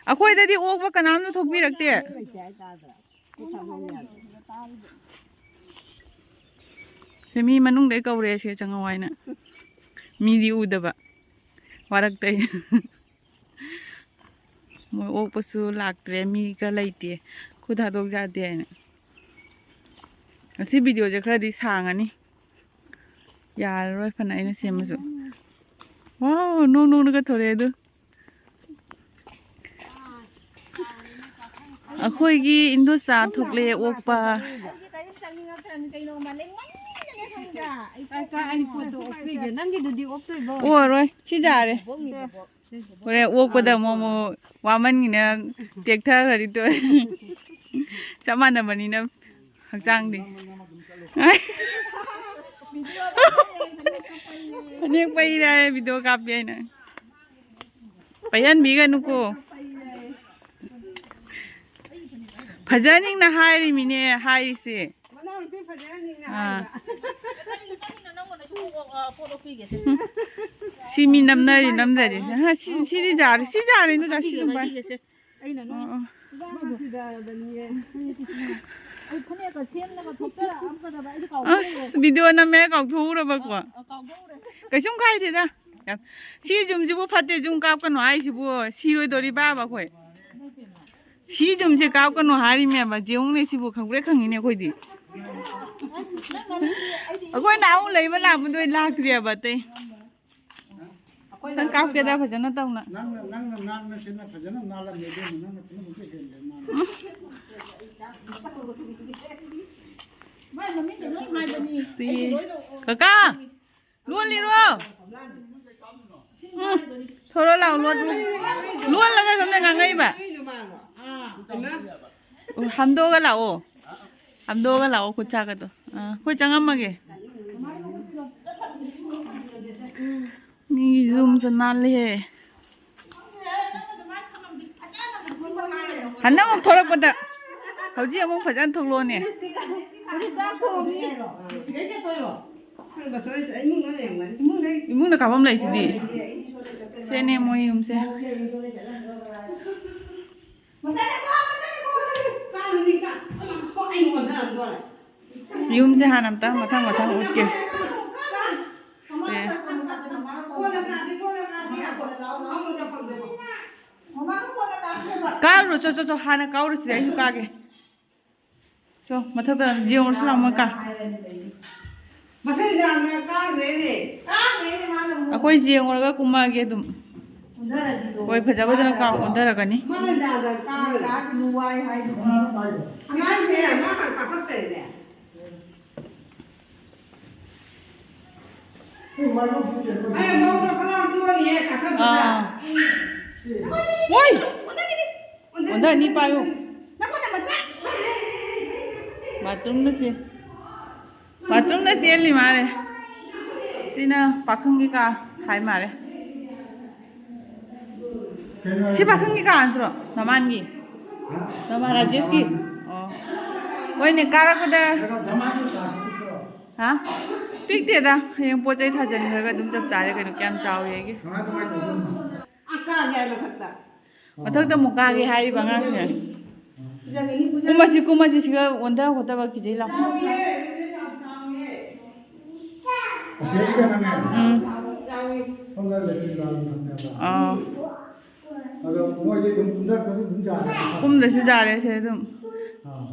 ꯑꯩꯈꯣꯏꯗꯗꯤ ꯑꯣꯛꯄ ꯀꯅꯥꯝꯇ ꯊꯣꯛꯄꯤꯔꯛꯇꯦ꯫ ꯁꯤ ꯃꯤ ꯃꯅꯨꯡꯗꯩ ꯀꯧꯔꯦ ꯁꯦ ꯆꯪꯉꯛꯑꯣ ꯍꯥꯏꯅ꯫ ꯃꯤꯗꯤ ꯎꯗꯕ꯫ ꯋꯥꯔꯛꯇꯩ꯫ ꯃꯣꯏ ꯑꯣꯛꯄꯁꯨ ꯂꯥꯛꯇ꯭ꯔꯦ, ꯃꯤꯒ ꯂꯩꯇꯦ꯫ ꯈꯨꯠ ꯊꯥꯗꯣꯛ ꯌꯥꯗꯦ ꯍꯥꯏꯅ꯫ ꯉꯁꯤ ꯚꯤꯗꯤꯑꯣꯁꯦ ꯈꯔꯗꯤ ꯁꯥꯡꯉꯅꯤ꯫ ꯌꯥꯔꯔꯣꯏ ꯐꯅ ꯑꯩꯅ ꯁꯦꯝꯃꯁꯨ꯫ ꯋꯥꯎ, ꯅꯣꯡ ꯅꯣꯡꯅꯒ ꯊꯣꯔꯛꯑꯦ ꯑꯗꯨ꯫ ꯑꯩꯈꯣꯏꯒꯤ ꯏꯟꯗꯣꯆꯥ ꯊꯣꯛꯂꯛꯑꯦ ꯑꯣꯛꯄ꯫ ꯅꯪꯒꯤꯗꯨꯗꯤ ꯑꯣꯛꯇꯣꯏꯕꯣ? ꯑꯣꯛꯑꯔꯣꯏ, ꯁꯤ ꯌꯥꯔꯦ꯫ ꯍꯣꯔꯦꯟ ꯑꯣꯛꯄꯗ ꯑꯃꯨꯛ, ꯑꯃꯨꯛ ꯋꯥꯃꯟꯒꯤꯅ ꯇꯦꯛꯊꯈ꯭ꯔꯗꯤ ꯇꯣꯛꯑꯦ꯫ ꯆꯞ ꯃꯥꯟꯅꯕꯅꯤꯅ ꯍꯛꯆꯥꯡꯗꯤ꯫ ꯐꯅꯦꯛ ꯄꯩꯔꯦ ꯍꯥꯏ, ꯚꯤꯗꯤꯑꯣ ꯀꯥꯞꯄꯤ ꯍꯥꯏꯅ꯫ ꯄꯩꯍꯟꯕꯤꯒꯅꯨꯀꯣ꯫ ꯐꯖꯅꯤꯡꯅ ꯍꯥꯏꯔꯤꯃꯤꯅꯦ ꯍꯥꯏꯔꯤꯁꯦ꯫ ꯃꯅꯥꯎꯅꯨꯄꯤ ꯐꯖꯅꯤꯡꯅ ꯑꯥ꯫ ꯍꯥꯏꯕ꯫ ꯁꯤ ꯃꯤ ꯅꯝꯅꯔꯤ ꯅꯝꯗꯔꯤ꯫ ꯑꯍ, ꯁꯤ, ꯁꯤꯗꯤ ꯌꯥꯔꯦ꯫ ꯁꯤ ꯌꯥꯔꯦ, ꯏꯟꯗꯣꯆꯥ, ꯁꯤ ꯑꯗꯨꯝ ꯄꯥꯏ꯫ ꯑꯩꯅ ꯅꯣꯏ ꯑꯣ, ꯑꯣ꯫ ꯏꯕꯥ ꯐꯤꯗꯥꯔꯕꯅꯤꯌꯦ꯫ ꯑꯩ ꯐꯅꯦꯛꯀ ꯁꯦꯝꯅꯕ ꯊꯣꯛꯆꯔꯛꯑꯝꯒꯗꯕ ꯑꯩꯗꯤ ꯀꯥꯎꯊꯣꯛꯎꯔꯦ꯫ ꯑꯁ, ꯚꯤꯗꯤꯑꯣ ꯅꯝꯃꯦ ꯀꯥꯎꯊꯣꯛꯎꯔꯕꯀꯣ? ꯑ, ꯀꯥꯎꯊꯣꯛꯎꯔꯦ꯫ ꯀꯩꯁꯨꯝ ꯀꯥꯏꯗꯦꯗ꯫ ꯌꯥꯝ, ꯁꯤ ꯌꯨꯝꯁꯤꯕꯨ ꯐꯠꯇꯦ, ꯌꯨꯝ ꯀꯥꯞꯀꯅꯨ ꯍꯥꯏꯁꯤꯕꯨ ꯁꯤꯔꯣꯏꯗꯣꯔꯤꯕꯕ ꯑꯩꯈꯣꯏ? ꯁꯤ ꯌꯨꯝꯁꯦ ꯀꯥꯞꯀꯅꯨ ꯍꯥꯏꯔꯤꯃꯦꯕ, ꯌꯦꯡꯉꯨꯅꯦ ꯁꯤꯕꯨ ꯈꯪꯄ꯭ꯔꯦꯛ ꯈꯪꯉꯤꯅꯦ ꯑꯩꯈꯣꯏꯗꯤ꯫ ꯑꯩꯈꯣꯏꯅ ꯑꯃꯨꯛ ꯂꯩꯕ ꯂꯥꯛꯄꯗꯣ ꯂꯥꯛꯇ꯭ꯔꯤꯑꯕ ꯑꯇꯩ꯫ ꯈꯤꯇꯪ ꯀꯥꯞꯀꯦꯗ ꯐꯖꯅ ꯇꯧꯅ꯫ ꯅꯪꯅ, ꯅꯪꯅ ꯅꯥꯟꯅ ꯁꯦꯟꯅ ꯐꯖꯅ ꯅꯥꯜꯂꯝꯃꯦ, ꯑꯗꯨꯅ ꯅꯪꯅ ꯄꯨꯝꯅꯃꯛꯇ ꯍꯦꯜꯂꯦ ꯅꯥꯟꯕ꯫ ꯃꯥꯏ ꯃꯃꯤꯡꯗꯣ ꯂꯣꯏ ꯍꯥꯏꯕꯅꯤ꯫ ꯁꯤ꯫ ꯑꯩꯁꯨ ꯂꯣꯏꯅ ꯀꯀꯥ! ꯂꯣꯜꯂꯤꯔꯣ? ꯎꯝ꯫ ꯊꯣꯔꯣ ꯂꯥꯛꯑꯣ, ꯂꯣꯜꯂꯣ꯫ ꯂꯣꯜꯂꯒ ꯁꯣꯝꯗ ꯉꯥꯡꯉꯛꯏꯕ꯫ ꯑꯥ, ꯏꯃꯥ꯫ ꯑꯣ, ꯍꯥꯝꯗꯣꯛꯑꯒ ꯂꯥꯛꯑꯣ꯫ ꯍꯥꯝꯗꯣꯛꯑꯒ ꯂꯥꯛꯑꯣ, ꯈꯨꯠ ꯁꯥꯒꯗꯣ꯫ ꯑꯥ, ꯑꯩꯈꯣꯏ ꯆꯪꯉꯝꯃꯒꯦ꯫ ꯃꯤꯒꯤ ꯌꯨꯝꯁꯦ ꯅꯥꯜꯂꯦꯍꯦ꯫ ꯍꯟꯗꯛ ꯑꯃꯨꯛ ꯊꯣꯔꯛꯄꯗ ꯍꯧꯖꯤꯛ ꯑꯃꯨꯛ ꯐꯖꯅ ꯊꯣꯛꯂꯛꯑꯣꯅꯦ꯫ ꯏꯃꯨꯡꯗ ꯀꯥꯐꯝ ꯂꯩꯁꯤꯗꯤ꯫ ꯁꯦꯅꯦ ꯃꯣꯏ ꯌꯨꯝꯁꯦ꯫ ꯌꯨꯝꯁꯦ ꯍꯥꯟꯅ ꯑꯝꯇ ꯃꯊꯪ ꯃꯊꯪ ꯎꯠꯀꯦ꯫ ꯁꯦ꯫ ꯀꯥꯔꯨꯔꯣ, ꯆꯣ, ꯆꯣ, ꯆꯣ, ꯍꯥꯟꯅ ꯀꯥꯎꯔꯨꯁꯤꯗ, ꯑꯩꯁꯨ ꯀꯥꯒꯦ꯫ ꯆꯣ, ꯃꯊꯛꯇ ꯌꯦꯡꯉꯨꯔꯁꯤ ꯂꯥꯎ, ꯃꯣꯏ ꯀꯥ꯫ ꯃꯊꯪ ꯅꯨꯃꯤꯗꯥꯡꯗ ꯀꯥꯈ꯭ꯔꯦꯅꯦ꯫ ꯀꯥꯈ꯭ꯔꯦꯅꯦ ꯃꯥꯅ ꯑꯃꯨꯛ꯫ ꯑꯩꯈꯣꯏ ꯌꯦꯡꯉꯨꯔꯒ ꯀꯨꯝꯃꯛꯑꯒꯦ ꯑꯗꯨꯝ꯫ ꯀꯨꯝꯊꯔꯗꯤ ꯂꯣꯏꯔꯦ꯫ ꯍꯣꯏ, ꯐꯖꯕꯗꯨꯅ ꯀꯥ ꯑꯣꯟꯊꯔꯛꯀꯅꯤ꯫ ꯃꯥꯅ ꯅꯨꯡꯗꯥꯡꯗ ꯀꯥꯈ꯭ꯔꯦ꯫ ꯀꯥꯈꯤꯅꯨ ꯋꯥꯏ ꯍꯥꯏꯗꯨꯕꯨ꯫ ꯑꯉꯥꯡꯁꯦ ꯃꯥ ꯍꯥꯟꯅ ꯀꯥꯈꯠꯈ꯭ꯔꯦꯅꯦ꯫ ꯑꯩ ꯃꯧꯅ ꯈꯔ ꯂꯥꯡꯊꯣꯛꯑꯅꯤꯍꯦ, ꯀꯥꯈꯠꯄꯗ꯫ ꯑꯥ꯫ ꯑꯣꯏ! ꯑꯣꯟꯊꯅꯤ, ꯄꯥꯏꯌꯨ꯫ ꯕꯥꯊꯔꯨꯝꯗ ꯆꯦ ꯕꯥꯊꯔꯨꯝꯗ ꯆꯦꯜꯂꯤ ꯃꯥꯜꯂꯦ꯫ ꯁꯤꯅ ꯄꯥꯈꯪꯒꯤ ꯀꯥ ꯍꯥꯏ ꯃꯥꯜꯂꯦ꯫ ꯁꯤ ꯄꯥꯈꯪꯒꯤ ꯀꯥ ꯅꯠꯇ꯭ꯔꯣ? ꯅꯃꯥꯟꯒꯤ? ꯅꯃꯥꯟ ꯔꯥꯖꯦꯁꯀꯤ? ꯑꯣ꯫ ꯍꯣꯏꯅꯦ, ꯀꯥꯔꯛꯄꯗ꯫ ꯍꯥ? ꯄꯤꯛꯇꯦꯗ꯫ ꯍꯌꯦꯡ ꯄꯣꯠ ꯆꯩ ꯊꯥꯖꯤꯟꯈ꯭ꯔꯒ ꯑꯗꯨꯝ ꯆꯞ ꯆꯥꯔꯦ ꯀꯩꯅꯣ, ꯀꯌꯥꯝ ꯆꯥꯎꯋꯤ ꯑꯩꯒꯤ꯫ ꯃꯊꯛꯇ ꯑꯃꯨꯛ ꯀꯥꯒꯦ ꯍꯥꯏꯔꯤꯕ ꯑꯉꯥꯡꯁꯦ꯫ ꯀꯨꯝꯃꯁꯤ, ꯀꯨꯝꯃꯁꯤ, ꯁꯤꯒ ꯑꯣꯟꯊ ꯈꯣꯠꯊꯕ ꯀꯤꯖꯩ ꯂꯥꯎ꯫ ꯑꯁꯤꯗꯤ ꯀꯩꯅꯣꯅꯦ꯫ ꯎꯝ꯫ ꯁꯣꯝꯗ ꯂꯦꯇ꯭ꯔꯤꯟ ꯕꯥꯠꯔꯨꯝ ꯊꯝꯃꯦꯕ꯫ ꯑꯥ꯫ ꯑꯗꯣ ꯃꯣꯏꯗꯤ ꯑꯗꯨꯝ ꯀꯨꯝꯊꯔꯛꯄꯁꯨ ꯑꯗꯨꯝ ꯌꯥꯔꯦ꯫ ꯀꯨꯝꯗ꯭ꯔꯁꯨ ꯌꯥꯔꯦ ꯁꯦ ꯑꯗꯨꯝ꯫ ꯑꯥ꯫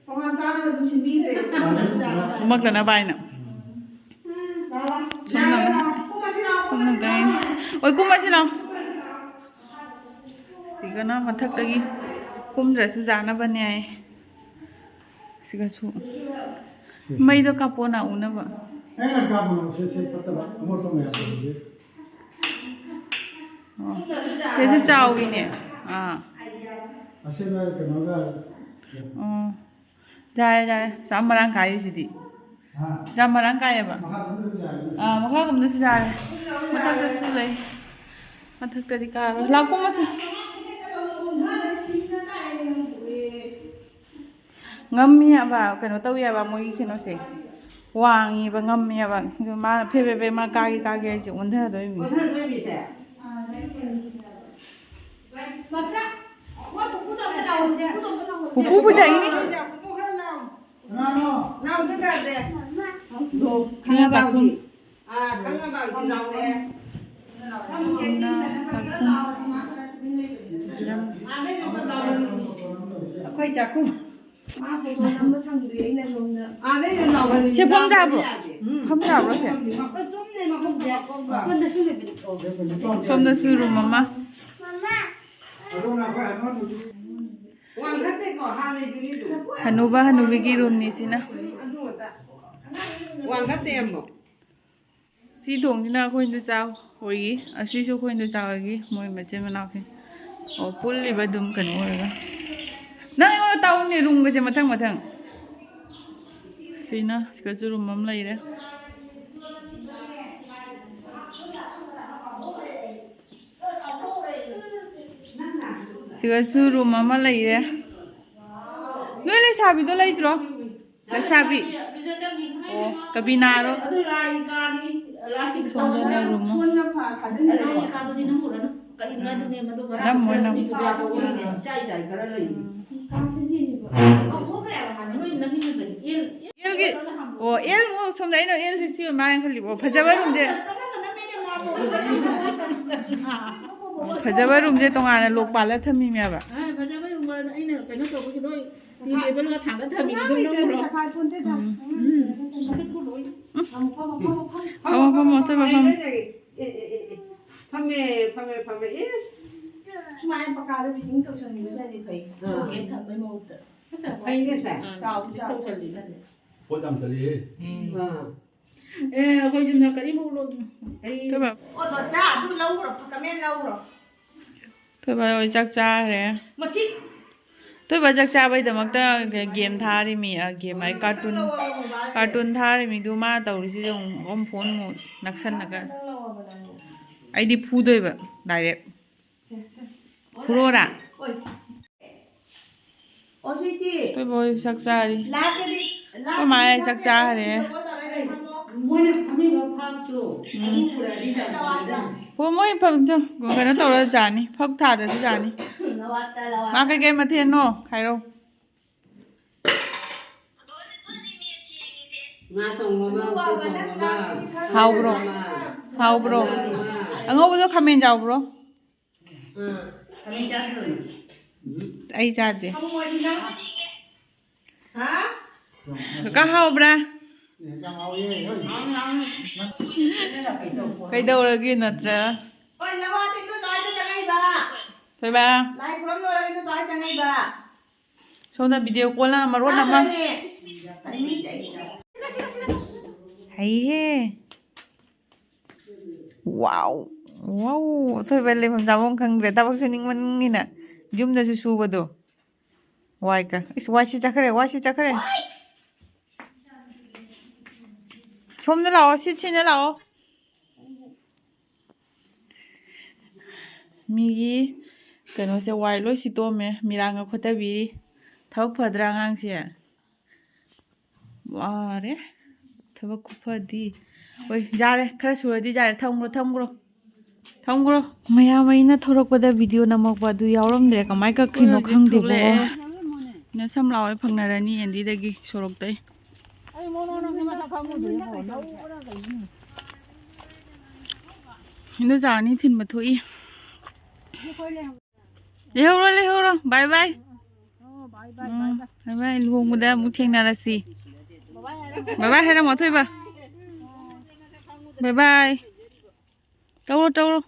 ꯇꯣꯉꯥꯟ ꯆꯥꯅꯕ ꯑꯗꯨꯝ ꯁꯤꯟꯕꯤꯈ꯭ꯔꯦ꯫ ꯀꯨꯝꯃꯛꯇꯅꯕ ꯍꯥꯏꯅ꯫ ꯁꯣꯝꯅ, ꯁꯣꯝꯅ ꯀꯩ-, ꯑꯣꯏ, ꯀꯨꯝꯃꯁꯤ ꯂꯥꯎ꯫ ꯁꯤꯒꯅ ꯃꯊꯛꯇꯒꯤ ꯀꯨꯝꯗ꯭ꯔꯁꯨ ꯌꯥꯅꯕꯅꯦ ꯍꯥꯏ꯫ ꯁꯤꯒꯁꯨ ꯃꯩꯗꯣ ꯀꯥꯞꯄꯣꯅ ꯎꯅꯕ꯫ ꯑꯩꯅ ꯀꯥꯞꯄꯅꯣ, ꯁꯦ, ꯁꯦ, ꯐꯠꯇꯕ ꯑꯃꯣꯠꯄ ꯃꯌꯥꯝꯁꯦ꯫ ꯑꯣ꯫ ꯁꯤꯁꯨ ꯆꯥꯎꯋꯤꯅꯦ꯫ ꯑꯥ꯫ ꯑꯁꯤꯅ ꯀꯩꯅꯣꯒ ꯑꯣ꯫ ꯌꯥꯔꯦ, ꯌꯥꯔꯦ꯫ ꯌꯥꯝ ꯃꯔꯥꯡ ꯀꯥꯏꯔꯤꯁꯤꯗꯤ꯫ ꯍꯥ? ꯌꯥꯝ ꯃꯔꯥꯡ ꯀꯥꯏꯌꯦꯕ꯫ ꯃꯈꯥ ꯀꯨꯝꯗꯁꯨ ꯌꯥꯔꯦ꯫ ꯑꯥ, ꯃꯈꯥ ꯀꯨꯝꯗꯁꯨ ꯌꯥꯔꯦ꯫ ꯃꯊꯛꯇꯁꯨ ꯂꯩ꯫ ꯃꯊꯛꯇꯗꯤ ꯀꯥꯔꯣꯏ꯫ ꯂꯥꯛ ꯀꯨꯝꯃꯁꯤ꯫ ꯉꯝꯃꯤ ꯍꯥꯏꯕ, ꯀꯩꯅꯣ ꯇꯧꯋꯤ ꯍꯥꯏꯕ, ꯃꯣꯏꯒꯤ ꯀꯩꯅꯣꯁꯦ ꯋꯥꯡꯉꯤꯕ, ꯉꯝꯃꯤ ꯍꯥꯏꯕ꯫ ꯑꯗꯨ ꯃꯥꯅ ꯐꯦ ꯐꯦ ꯐꯦ ꯃꯥ ꯀꯥꯒꯦ ꯀꯥꯒꯦ ꯍꯥꯏꯁꯦ ꯑꯣꯟꯊꯗꯣꯏꯅꯤ꯫ ꯑꯣꯟꯊꯗꯣꯏꯅꯤꯁꯦ? ꯄꯨꯄꯨ ꯄꯨꯖꯥꯒꯤꯅꯤ꯫ ꯀꯅꯥꯅꯣ? ꯅꯥꯎꯗ ꯀꯥꯁꯦ꯫ ꯁꯤꯅ ꯆꯥꯛꯈꯨꯝ꯫ ꯑꯥ, ꯈꯪꯉꯕ ꯍꯧꯖꯤꯛ ꯂꯥꯎꯔꯦ꯫ ꯁꯤꯅ ꯆꯥꯛꯈꯨꯝ꯫ ꯑꯩꯈꯣꯏ ꯆꯥꯛꯈꯨꯝ꯫ ꯃꯥ ꯐꯣꯟ ꯅꯝꯕ ꯁꯪꯗ꯭ꯔꯤ, ꯑꯩꯅ ꯁꯣꯝꯗ꯫ ꯑꯥꯗꯩ ꯂꯥꯎꯍꯜꯂꯤ꯫ ꯁꯤ ꯐꯝ ꯌꯥꯕ꯭ꯔꯣ? ꯌꯥꯗꯦ꯫ ꯐꯝ ꯌꯥꯕ꯭ꯔꯣ ꯁꯦ? ꯃꯈꯨꯠ ꯆꯨꯝꯅꯦ, ꯃꯈꯨꯠ ꯆꯨꯝꯅꯦ꯫ ꯁꯣꯝꯗꯁꯨ room ꯑꯃ꯫ ꯋꯥꯡꯈꯠꯇꯦꯀꯣ, ꯍꯥꯟꯅꯩꯗꯨꯅꯤ ꯑꯗꯨꯝ꯫ ꯍꯅꯨꯕ ꯍꯅꯨꯕꯤꯒꯤ roomꯅꯤ ꯁꯤꯅ꯫ ꯑꯗꯨ ꯑꯗꯥ꯫ ꯋꯥꯡꯈꯠꯇꯦ ꯑꯃꯨꯛ꯫ ꯁꯤ ꯊꯣꯡꯁꯤꯅ ꯑꯩꯈꯣꯏ ꯏꯟꯗꯣꯆꯥ ꯍꯣꯏꯒꯤ, ꯑꯁꯤꯁꯨ ꯑꯩꯈꯣꯏ ꯏꯟꯗꯣꯆꯥ ꯍꯣꯏꯒꯤ, ꯃꯣꯏ ꯃꯆꯤꯟ ꯃꯅꯥꯎꯁꯤꯡ꯫ ꯑꯣ, ꯄꯨꯜꯂꯤꯕ ꯑꯗꯨꯝ ꯀꯩꯅꯣ ꯑꯣꯏꯔꯒ꯫ ꯅꯪ ꯑꯩꯉꯣꯟꯗ ꯇꯥꯛꯎꯅꯦ roomꯒꯁꯦ ꯃꯊꯪ ꯃꯊꯪ꯫ ꯁꯤꯅ ꯁꯤꯒꯁꯨ ꯔꯨꯝ ꯑꯃ ꯂꯩꯔꯦ꯫ ꯁꯤꯒꯁꯨ ꯔꯨꯝ ꯑꯃ ꯂꯩꯔꯦ꯫ ꯅꯣꯏ ꯂꯩꯁꯥꯕꯤꯗꯣ ꯂꯩꯇ꯭ꯔꯣ? ꯂꯩꯁꯥꯕꯤ꯫ ꯑꯣ, ꯀꯕꯤꯅꯥꯔꯣ? ꯁꯣꯝꯗꯅ ꯔꯨꯝ ꯑꯃ꯫ ꯅꯝꯃꯣ, ꯅꯝꯃꯣ꯫ ꯑꯦꯜꯒꯤ, ꯑꯣ, ꯑꯦꯜ, ꯑꯣ, ꯁꯣꯝꯗ ꯑꯩꯅ ꯑꯦꯜꯁꯦ ꯁꯤ ꯑꯣꯏ ꯃꯥꯜꯂꯦ ꯈꯜꯂꯤꯕ꯫ ꯑꯣ, ꯐꯖꯕ ꯔꯨꯝꯁꯦ꯫ ꯑꯣ, ꯐꯖꯕ ꯔꯨꯝꯁꯦ ꯇꯣꯉꯥꯟꯅ ꯂꯣꯛ ꯄꯥꯜꯂ ꯊꯝꯃꯤꯅꯦꯕ꯫ ꯑ, ꯐꯖꯕ ꯔꯨꯝ ꯑꯩꯅ ꯀꯩꯅꯣ ꯇꯧꯕꯒꯤ ꯂꯣꯏ ꯇꯤ ꯇꯦꯕꯜꯒ ꯊꯥꯡꯒꯠ ꯊꯝꯃꯤꯅꯦ꯫ ꯑꯗꯨꯝ ꯂꯧꯔꯣ꯫ ꯎꯝ꯫ ꯐꯝꯃꯣ, ꯐꯝꯃꯣ, ꯑꯊꯣꯏꯕ ꯐꯝꯃꯣ꯫ ꯐꯝꯃꯦ, ꯐꯝꯃꯦ, ꯐꯝꯃꯦ꯫ ꯏꯁ꯫ ꯁꯨꯃꯥꯏꯅ ꯄꯀꯥꯗ fitting ꯇꯧꯁꯟꯈꯤꯕꯁꯤꯅꯗꯤ ꯐꯩ꯫ ꯑꯥ꯫ ꯁꯣꯀꯦꯁ ꯊꯝꯕꯩ ꯃꯍꯨꯠꯇ꯫ ꯐꯩꯅꯦ ꯁꯦ꯫ ꯑꯥ, ꯆꯥꯎꯁꯨ ꯆꯥꯎ꯫ ꯇꯧꯁꯜꯂꯤ꯫ ꯄꯣꯠ ꯌꯥꯝ ꯆꯠꯂꯤꯍꯦ꯫ ꯑꯥ꯫ ꯑꯦ, ꯑꯩꯈꯣꯏ ꯌꯨꯝꯗ ꯀꯔꯤꯝ ꯂꯧ-, ꯑꯩ ꯊꯣꯏꯕ꯫ ꯑꯣ, ꯗꯣꯆꯥ, ꯑꯗꯨ ꯂꯧꯈ꯭ꯔꯣ, ꯐꯀꯃꯦꯟ ꯂꯧꯈ꯭ꯔꯣ꯫ ꯊꯣꯏꯕ ꯍꯣꯏ ꯆꯥꯛ ꯆꯥꯈ꯭ꯔꯦ꯫ ꯃꯁꯤ꯫ ꯊꯣꯏꯕ ꯆꯥꯛ ꯆꯥꯕꯩꯗꯃꯛꯇ ꯒꯦꯝ ꯊꯥꯔꯤꯃꯤ, ꯑ, ꯒꯦꯝ ꯍꯥꯏ, ꯀꯥꯔꯇꯨꯟ, ꯀꯥꯔꯇꯨꯟ ꯊꯥꯔꯤꯃꯤꯗꯨ ꯃꯥ ꯇꯧꯔꯤꯁꯤ ꯌꯦꯡꯉꯨ, ꯑꯣꯝ ꯐꯣꯟ ꯃꯨ ꯅꯛꯁꯟꯅꯒ꯫ ꯑꯩꯗꯤ ꯐꯨꯗꯣꯏꯕ, direct꯫ ꯐꯨꯔꯣꯔꯥ? ꯑꯣ, ꯁ꯭ꯋꯤꯇꯤ꯫ ꯑꯩꯈꯣꯏ ꯕꯣꯏ ꯆꯥꯛ ꯆꯥꯔꯤ꯫ ꯂꯥꯛꯀꯦꯗꯤ, ꯑꯩꯈꯣꯏ ꯃꯥ ꯆꯥꯛ ꯆꯥꯈ꯭ꯔꯦ꯫ ꯃꯣꯏꯅ ꯐꯝꯃꯤꯕ ꯐꯛꯇꯣ, ꯎꯝ꯫ ꯑꯗꯨ ꯄꯨꯔꯛꯑꯗꯤ ꯌꯥꯝ ꯐꯒꯗꯕꯅꯤ꯫ ꯍꯣꯏ, ꯃꯣꯏ ꯐꯝ-, ꯆ-, ꯀꯩꯅꯣ ꯇꯧꯔ ꯆꯥꯅꯤ, ꯐꯛ ꯊꯥꯗ꯭ꯔꯁꯨ ꯆꯥꯅꯤ꯫ ꯃꯥ ꯀꯩꯀꯩ ꯃꯊꯦꯜꯅꯣ ꯍꯥꯏꯔꯣ꯫ ꯉꯥ ꯊꯣꯡꯕ ꯑꯃ, ꯎꯇꯤ ꯊꯣꯡꯕ ꯑꯃ, ꯍꯥꯎꯕ꯭ꯔꯣ? ꯍꯥꯎꯕ꯭ꯔꯣ? ꯑꯉꯧꯕꯗꯣ ꯈꯥꯃꯦꯟ ꯌꯥꯎꯕ꯭ꯔꯣ? ꯑꯥ, ꯈꯥꯃꯦꯟ ꯆꯥꯗ꯭ꯔꯣ ꯅꯪ? ꯑꯩ ꯆꯥꯗꯦ꯫ ꯍꯥ? ꯀꯀꯥ ꯍꯥꯎꯕ꯭ꯔꯥ? ꯀꯩꯗꯧꯔꯒꯦ ꯅꯠꯇ꯭ꯔ? ꯍꯣꯏ, ꯅꯋꯥꯗ ꯏꯟꯗꯣ ꯆꯥꯏꯗꯣ ꯆꯪꯉꯛꯏꯕ꯫ ꯊꯣꯏꯕ꯫ ꯂꯥꯏ ꯈꯨꯔꯝ ꯂꯣꯏꯔꯒ ꯏꯟꯗꯣ ꯆꯥꯏ ꯆꯪꯉꯛꯏꯕ꯫ ꯁꯣꯝꯗ video call ꯑꯃ ꯃꯔꯣꯟ ꯑꯃ꯫ ꯃꯥꯅꯦ꯫ ꯏꯁ, ꯇꯥꯏꯃꯤꯡꯁꯦ ꯑꯩ ꯍꯩꯍꯦ꯫ Wow! Wow! ꯑꯊꯣꯏꯕ ꯂꯩꯐꯝ ꯆꯥꯐꯝ ꯈꯪꯗ꯭ꯔꯦ꯫ ꯊꯕꯛ ꯁꯨꯅꯤꯡꯃꯟꯒꯤꯅ ꯌꯨꯝꯗꯁꯨ ꯁꯨꯕꯗꯣ꯫ ꯋꯥꯏ ꯀ-, ꯏꯁ, ꯋꯥꯏꯁꯤ ꯆꯠꯈ꯭ꯔꯦ, ꯋꯥꯏꯁꯤ ꯆꯠꯈ꯭ꯔꯦ꯫ ꯁꯣꯝꯗ ꯂꯥꯛꯑꯣ, ꯁꯤꯠ ꯁꯤꯅ ꯂꯥꯛꯑꯣ꯫ ꯃꯤꯒꯤ ꯀꯩꯅꯣꯁꯦ ꯋꯥꯏ ꯂꯣꯏ ꯁꯤꯠꯇꯣꯛꯑꯝꯃꯦ, ꯃꯤꯔꯥꯡꯒ ꯈꯣꯠꯇꯕꯤꯔꯤ꯫ ꯊꯕꯛ ꯐꯗ꯭ꯔꯥ ꯑꯉꯥꯡꯁꯦ? ꯋꯥꯔꯦ꯫ ꯊꯕꯛ ꯈꯨꯐꯗꯤ꯫ ꯍꯣꯏ, ꯌꯥꯔꯦ꯫ ꯈꯔ ꯁꯨꯔꯗꯤ ꯌꯥꯔꯦ꯫ ꯊꯝꯈ꯭ꯔꯣ, ꯊꯝꯈ꯭ꯔꯣ꯫ ꯊꯝꯈ꯭ꯔꯣ꯫ ꯃꯌꯥꯝ ꯑꯩꯅ ꯊꯣꯔꯛꯄꯗ ꯚꯤꯗꯤꯑꯣ ꯅꯝꯃꯛꯄ ꯑꯗꯨ ꯌꯥꯎꯔꯝꯗ꯭ꯔꯦ꯫ ꯀꯃꯥꯏ ꯀꯛꯈ꯭ꯔꯤꯅꯣ ꯍꯧꯖꯤꯛ ꯈꯪꯗꯦꯕꯀꯣ꯫ ꯊꯣꯛꯂꯛꯑꯦ꯫ ꯅꯁꯝ ꯂꯥꯎ ꯍꯣꯏ ꯐꯪꯅꯔꯅꯤ ꯑꯦꯟꯗꯤꯗꯒꯤ ꯁꯣꯔꯣꯛꯇꯩ꯫ ꯏꯟꯗꯣꯆꯥ ꯑꯅꯤ ꯊꯤꯟꯕ ꯊꯣꯛꯏ꯫ ꯂꯩꯍꯧꯔꯣ, ꯂꯩꯍꯧꯔꯣ꯫ ꯕꯥꯏ ꯕꯥꯏ꯫ ꯎꯝ, ꯕꯥꯏ ꯕꯥꯏ꯫ ꯂꯨꯍꯣꯡꯕꯗ ꯑꯃꯨꯛ ꯊꯦꯡꯅꯔꯁꯤ꯫ ꯕꯥꯏ ꯕꯥꯏ ꯍꯥꯏꯔꯝꯃꯣ, ꯑꯊꯣꯏꯕ꯫ ꯕꯥꯏ ꯕꯥꯏ꯫ ꯇꯧꯔꯣ, ꯇꯧꯔꯣ꯫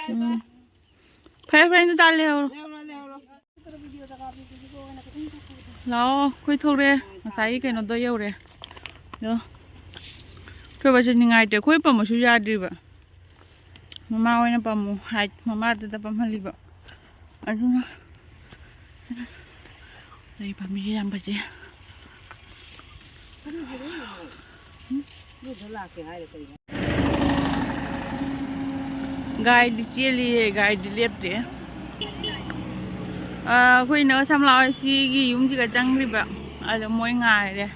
ꯎꯝ꯫ ꯐꯔꯦ, ꯐꯔꯦ, ꯏꯟꯗꯣꯆꯥ ꯂꯩꯍꯧꯔꯣ꯫ ꯂꯥꯛꯑꯣ, ꯑꯩꯈꯣꯏ ꯊꯣꯛꯂꯛꯑꯦ꯫ ꯉꯁꯥꯏꯒꯤ ꯀꯩꯅꯣꯗꯣ ꯌꯧꯔꯦ꯫ ꯑꯗꯣ ꯑꯩꯈꯣꯏ ꯕꯥꯁꯦ ꯅꯤꯡꯉꯥꯏꯇꯦ꯫ ꯑꯩꯈꯣꯏ ꯄꯝꯕꯁꯨ ꯌꯥꯗ꯭ꯔꯤꯕ꯫ ꯃꯃꯥ ꯑꯣꯏꯅ ꯄꯝꯃꯨ ꯍꯥꯏ, ꯃꯃꯥꯗꯨꯗ ꯄꯝꯍꯜꯂꯤꯕ꯫ ꯑꯗꯨꯅ ꯂꯩ ꯄꯥꯝꯕꯤꯁꯦ ꯌꯥꯝ ꯐꯖꯩ꯫ ꯒꯥꯔꯤꯗꯤ ꯆꯦꯜꯂꯤꯌꯦ, ꯒꯥꯔꯤꯗꯤ ꯂꯦꯞꯇꯦ꯫ ꯑꯥ, ꯑꯩꯈꯣꯏ ꯏꯅꯥꯎ ꯁꯝꯂꯥ ꯍꯣꯏ ꯁꯤꯒꯤ ꯌꯨꯝꯁꯤꯒ ꯆꯪꯈ꯭ꯔꯤꯕ꯫ ꯑꯗꯣ ꯃꯣꯏ ꯉꯥꯏꯔꯦ꯫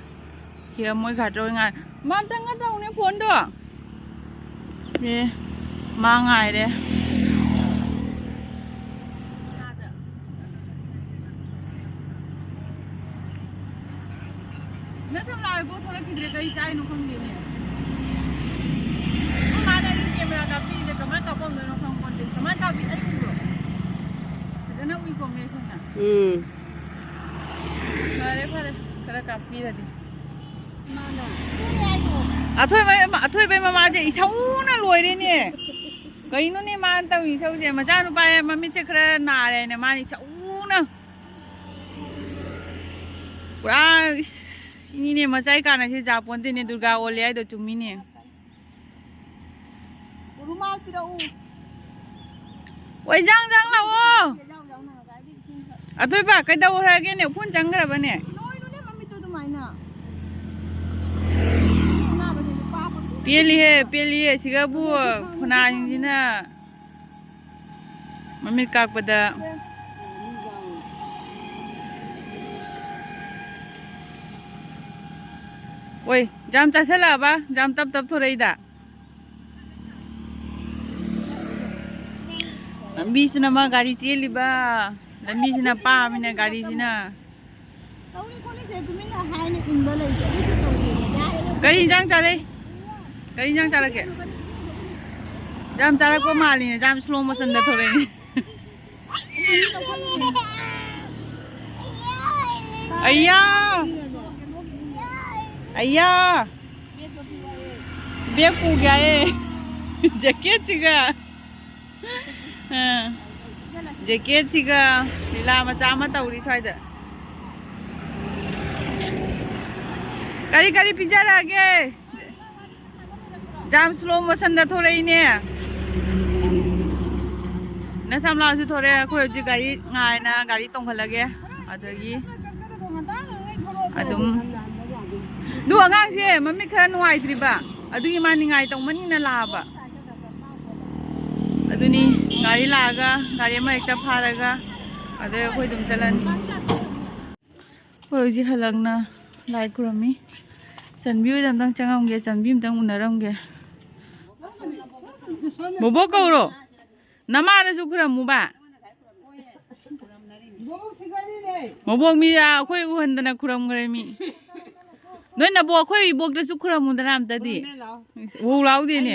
ꯁꯤꯗ ꯃꯣꯏ ꯈꯛꯇ ꯑꯣꯏ ꯉꯥꯏ-, ꯃꯥ ꯑꯝꯇꯪꯒ ꯇꯧꯅꯦ ꯐꯣꯟꯗꯣ꯫ ꯑꯦ, ꯃꯥ ꯉꯥꯏꯔꯦ꯫ ꯅꯁꯝ ꯂꯥꯛꯑꯦ ꯄꯣꯠ ꯊꯣꯛꯂꯛꯈꯤꯗ꯭ꯔꯦ, ꯀꯩ ꯆꯥꯏꯅꯣ ꯈꯪꯗꯦꯅꯦ꯫ ꯑꯩꯈꯣꯏ ꯃꯥꯅ ꯑꯩꯒꯤ ꯀꯦꯃꯦꯔꯥ ꯀꯥꯞꯄꯤꯁꯦ ꯀꯃꯥꯏꯅ ꯀꯥꯞꯄꯝꯗꯣꯏꯅꯣ ꯈꯪꯄꯣꯟꯇꯦ꯫ ꯀꯃꯥꯏꯅ ꯀꯥꯞꯄꯤ? ꯑꯩ ꯎꯕ꯭ꯔꯣ? ꯐꯖꯅ ꯎꯏꯀꯣ ꯃꯌꯦꯛ ꯁꯦꯡꯅ꯫ ꯎꯝ꯫ ꯐꯔꯦ, ꯐꯔꯦ, ꯈꯔ ꯀꯥꯞꯄꯤꯔꯗꯤ꯫ ꯃꯥꯅ ꯇꯣꯛꯑꯦ ꯍꯥꯏꯗꯣ꯫ ꯑꯊꯣꯏꯕꯩ ꯃ-, ꯑꯊꯣꯏꯕꯩ ꯃꯃꯥꯁꯦ ꯏꯁꯧꯅ ꯂꯣꯏꯔꯦꯅꯦ꯫ ꯀꯩꯅꯣꯅꯦ ꯃꯥꯅ ꯇꯧꯔꯤ ꯏꯁꯧꯁꯦ? ꯃꯆꯥꯅꯨꯄꯥ ꯃꯃꯤꯠꯁꯦ ꯈꯔ ꯅꯥꯔꯦꯅ ꯃꯥꯅ ꯏꯁꯧꯅ꯫ ꯄꯨꯔꯥ ꯏꯁ, ꯁꯤꯅꯤꯅꯦ ꯃꯆꯥꯏ ꯀꯥꯟꯅꯁꯦ ꯖꯥꯄꯣꯟꯇꯦꯅꯦ, ꯗꯨꯔꯒꯥ ꯑꯣꯜꯂꯦ ꯍꯥꯏꯗꯣ ꯆꯨꯝꯃꯤꯅꯦ꯫ ꯔꯨꯃꯥꯜ ꯄꯤꯔꯛꯎ꯫ ꯑꯣꯏ, ꯖꯥꯡ ꯖꯥꯡ ꯂꯥꯛꯑꯣ꯫ ꯌꯥꯎ ꯌꯥꯎꯅ ꯉꯁꯥꯏꯗꯤ ꯏꯁꯤꯡ ꯊꯛ-, ꯑꯊꯣꯏꯕ, ꯀꯩꯗꯧꯈ꯭ꯔꯒꯦꯅꯦ? ꯎꯐꯨꯟ ꯆꯪꯈ꯭ꯔꯕꯅꯦ? ꯅꯣꯏꯅꯨꯅꯦ ꯃꯃꯤꯠꯇꯣ ꯑꯗꯨꯃꯥꯏꯅ꯫ ꯄꯦꯜꯂꯤꯍꯦ, ꯄꯦꯜꯂꯤꯍꯦ꯫ ꯁꯤꯒꯕꯨ ꯈꯨꯅꯥꯁꯤꯡꯁꯤꯅ ꯃꯃꯤꯠ ꯀꯥꯛꯄꯗ꯫ ꯑꯣꯏ, ꯖꯥꯝ ꯆꯥꯁꯜꯂꯛꯑꯕ? ꯖꯥꯝ ꯇꯞ ꯇꯞ ꯊꯣꯔꯛꯏꯗ꯫ ꯂꯝꯕꯤꯁꯤꯅ ꯑꯃ ꯒꯥꯔꯤ ꯆꯦꯜꯂꯤꯕ, ꯂꯝꯕꯤꯁꯤꯅ ꯄꯥꯝꯃꯤꯅ ꯒꯥꯔꯤꯁꯤꯅ꯫ ꯇꯧꯔꯤ ꯈꯣꯠꯂꯤꯁꯦ ꯇꯨꯃꯤꯟꯅ ꯍꯥꯏꯅ ꯏꯟꯕ ꯂꯩꯇꯦ꯫ ꯑꯗꯨꯁꯨ ꯇꯧꯗꯦꯕ꯫ ꯌꯥꯔꯦꯗ꯫ ꯀꯔꯤ ꯏꯟꯖꯥꯡ ꯆꯥꯔꯦ? ꯀꯔꯤ ꯏꯟꯖꯥꯡ ꯆꯥꯔꯛꯀꯦ? ꯌꯥꯝ ꯆꯥꯔꯛꯄ ꯃꯥꯜꯂꯤꯅꯦ, ꯌꯥꯝ slow motionꯗ ꯊꯣꯛꯂꯛꯏꯅꯦ꯫ ꯑꯩꯌꯥ! ꯑꯩꯌꯥ! ꯕꯦꯒ ꯄꯨꯒꯦ ꯍꯥꯏꯌꯦ꯫ ꯖꯦꯀꯦꯠꯁꯤꯒ꯫ ꯑꯥ꯫ ꯖꯦꯀꯦꯠꯁꯤꯒ ꯂꯤꯂꯥ ꯃꯆꯥ ꯑꯃ ꯇꯧꯔꯤ ꯁ꯭ꯋꯥꯏꯗ꯫ ꯀꯔꯤ ꯀꯔꯤ ꯄꯤꯖꯔꯛꯑꯒꯦ? ꯌꯥꯝ slow motionꯗ ꯊꯣꯔꯛꯏꯅꯦ꯫ ꯅꯁꯝꯂꯥꯡꯁꯨ ꯊꯣꯔꯛꯑꯦ꯫ ꯑꯩꯈꯣꯏ ꯍꯧꯖꯤꯛ ꯒꯥꯔꯤ ꯉꯥꯏꯅ ꯒꯥꯔꯤ ꯇꯣꯡꯈꯠꯂꯒꯦ꯫ ꯑꯗꯒꯤ ꯑꯗꯨꯝ, ꯑꯗꯨ ꯑꯉꯥꯡꯁꯦ ꯃꯃꯤꯠ ꯈꯔ ꯅꯨꯡꯉꯥꯏꯇ꯭ꯔꯤꯕ, ꯑꯗꯨꯒꯤ ꯃꯥ ꯅꯤꯡꯉꯥꯏ ꯇꯧꯃꯟꯅ ꯂꯥꯛꯑꯕ꯫ ꯑꯗꯨꯅꯤ, ꯒꯥꯔꯤ ꯂꯥꯛꯑꯒ ꯒꯥꯔꯤ ꯑꯃ ꯍꯦꯛꯇ ꯐꯥꯔꯒ ꯑꯗꯩ ꯑꯩꯈꯣꯏ ꯑꯗꯨꯝ ꯆꯠꯂꯅꯤ꯫ ꯑꯩꯈꯣꯏ ꯍꯧꯖꯤꯛ ꯍꯜꯂꯛꯅ ꯂꯥꯏ ꯈꯨꯔꯝꯃꯤ꯫ ꯆꯟꯕꯤ ꯍꯣꯏꯗ ꯑꯝꯇꯪ ꯆꯪꯉꯝꯒꯦ, ꯆꯟꯕꯤ ꯑꯝꯇꯪ ꯎꯅꯔꯝꯒꯦ꯫ ꯕꯣꯕꯣꯛ ꯀꯧꯔꯣ, ꯅꯃꯥꯗꯁꯨ ꯈꯨꯔꯝꯃꯨꯕ꯫ ꯃꯕꯣꯛ ꯃꯤ, ꯑꯥ, ꯑꯩꯈꯣꯏ ꯎꯍꯟꯗꯅ ꯈꯨꯔꯝꯈ꯭ꯔꯦ ꯃꯤ꯫ ꯅꯣꯏ ꯅꯕꯣꯛ, ꯑꯩꯈꯣꯏ ꯏꯕꯣꯛꯇꯁꯨ ꯈꯨꯔꯝꯃꯨꯗꯅ ꯑꯝꯇꯗꯤ꯫ ꯍꯧ ꯂꯥꯎꯗꯦꯅꯦ꯫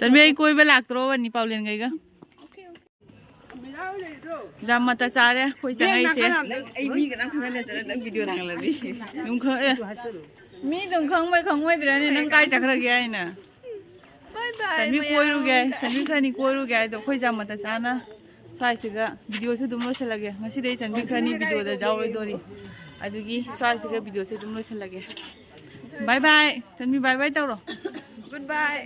ꯆꯟꯕꯤ, ꯑꯩ ꯀꯣꯏꯕ ꯂꯥꯛꯇ꯭ꯔꯣꯕꯅꯤ ꯄꯥꯎꯂꯦꯟꯈꯩꯒ꯫ ꯖꯥꯝ ꯃꯇ ꯆꯥꯔꯦ ꯑꯩꯈꯣꯏ ꯆꯪꯉꯛꯏꯁꯦ꯫ ꯅꯪ, ꯑꯩ ꯃꯤ ꯀꯅꯥꯝ ꯈꯪꯍꯟꯗꯅ ꯅꯪ video ꯊꯥꯒꯠꯂꯗꯤ꯫ ꯑꯗꯨꯝ ꯈꯪ-, ꯑꯦ꯫ ꯃꯤ ꯑꯗꯨꯝ ꯈꯪꯕꯣꯏ ꯈꯪꯉꯣꯏꯗ꯭ꯔꯅꯦ, ꯅꯪ ꯀꯥꯏ ꯆꯠꯈ꯭ꯔꯒꯦ ꯍꯥꯏꯅ? Bye bye, ꯆꯟꯕꯤ ꯃꯌꯥꯝ꯫ ꯀꯣꯏꯔꯨꯒꯦ, ꯆꯟꯕꯤ ꯈꯔꯅꯤ ꯀꯣꯏꯔꯨꯒꯦ ꯍꯥꯏꯗꯣ ꯑꯩꯈꯣꯏ ꯖꯥꯝ ꯃꯇ ꯆꯥꯅ ꯁ꯭ꯋꯥꯏꯁꯤꯒ videoꯁꯨ ꯑꯗꯨꯝ ꯂꯣꯏꯁꯤꯜꯂꯒꯦ꯫ ꯉꯁꯤꯗꯤ ꯑꯩ ꯆꯟꯕꯤ ꯈꯔꯅꯤ videoꯗ ꯌꯥꯎꯔꯣꯏꯗꯣꯔꯤ꯫ ꯑꯗꯨꯒꯤ ꯁ꯭ꯋꯥꯏꯁꯤꯒ videoꯁꯦ ꯑꯗꯨꯝ ꯂꯣꯏꯁꯤꯜꯂꯒꯦ꯫ Bye bye꯫ ꯆꯟꯕꯤ bye bye ꯇꯧꯔꯣ꯫ Good bye꯫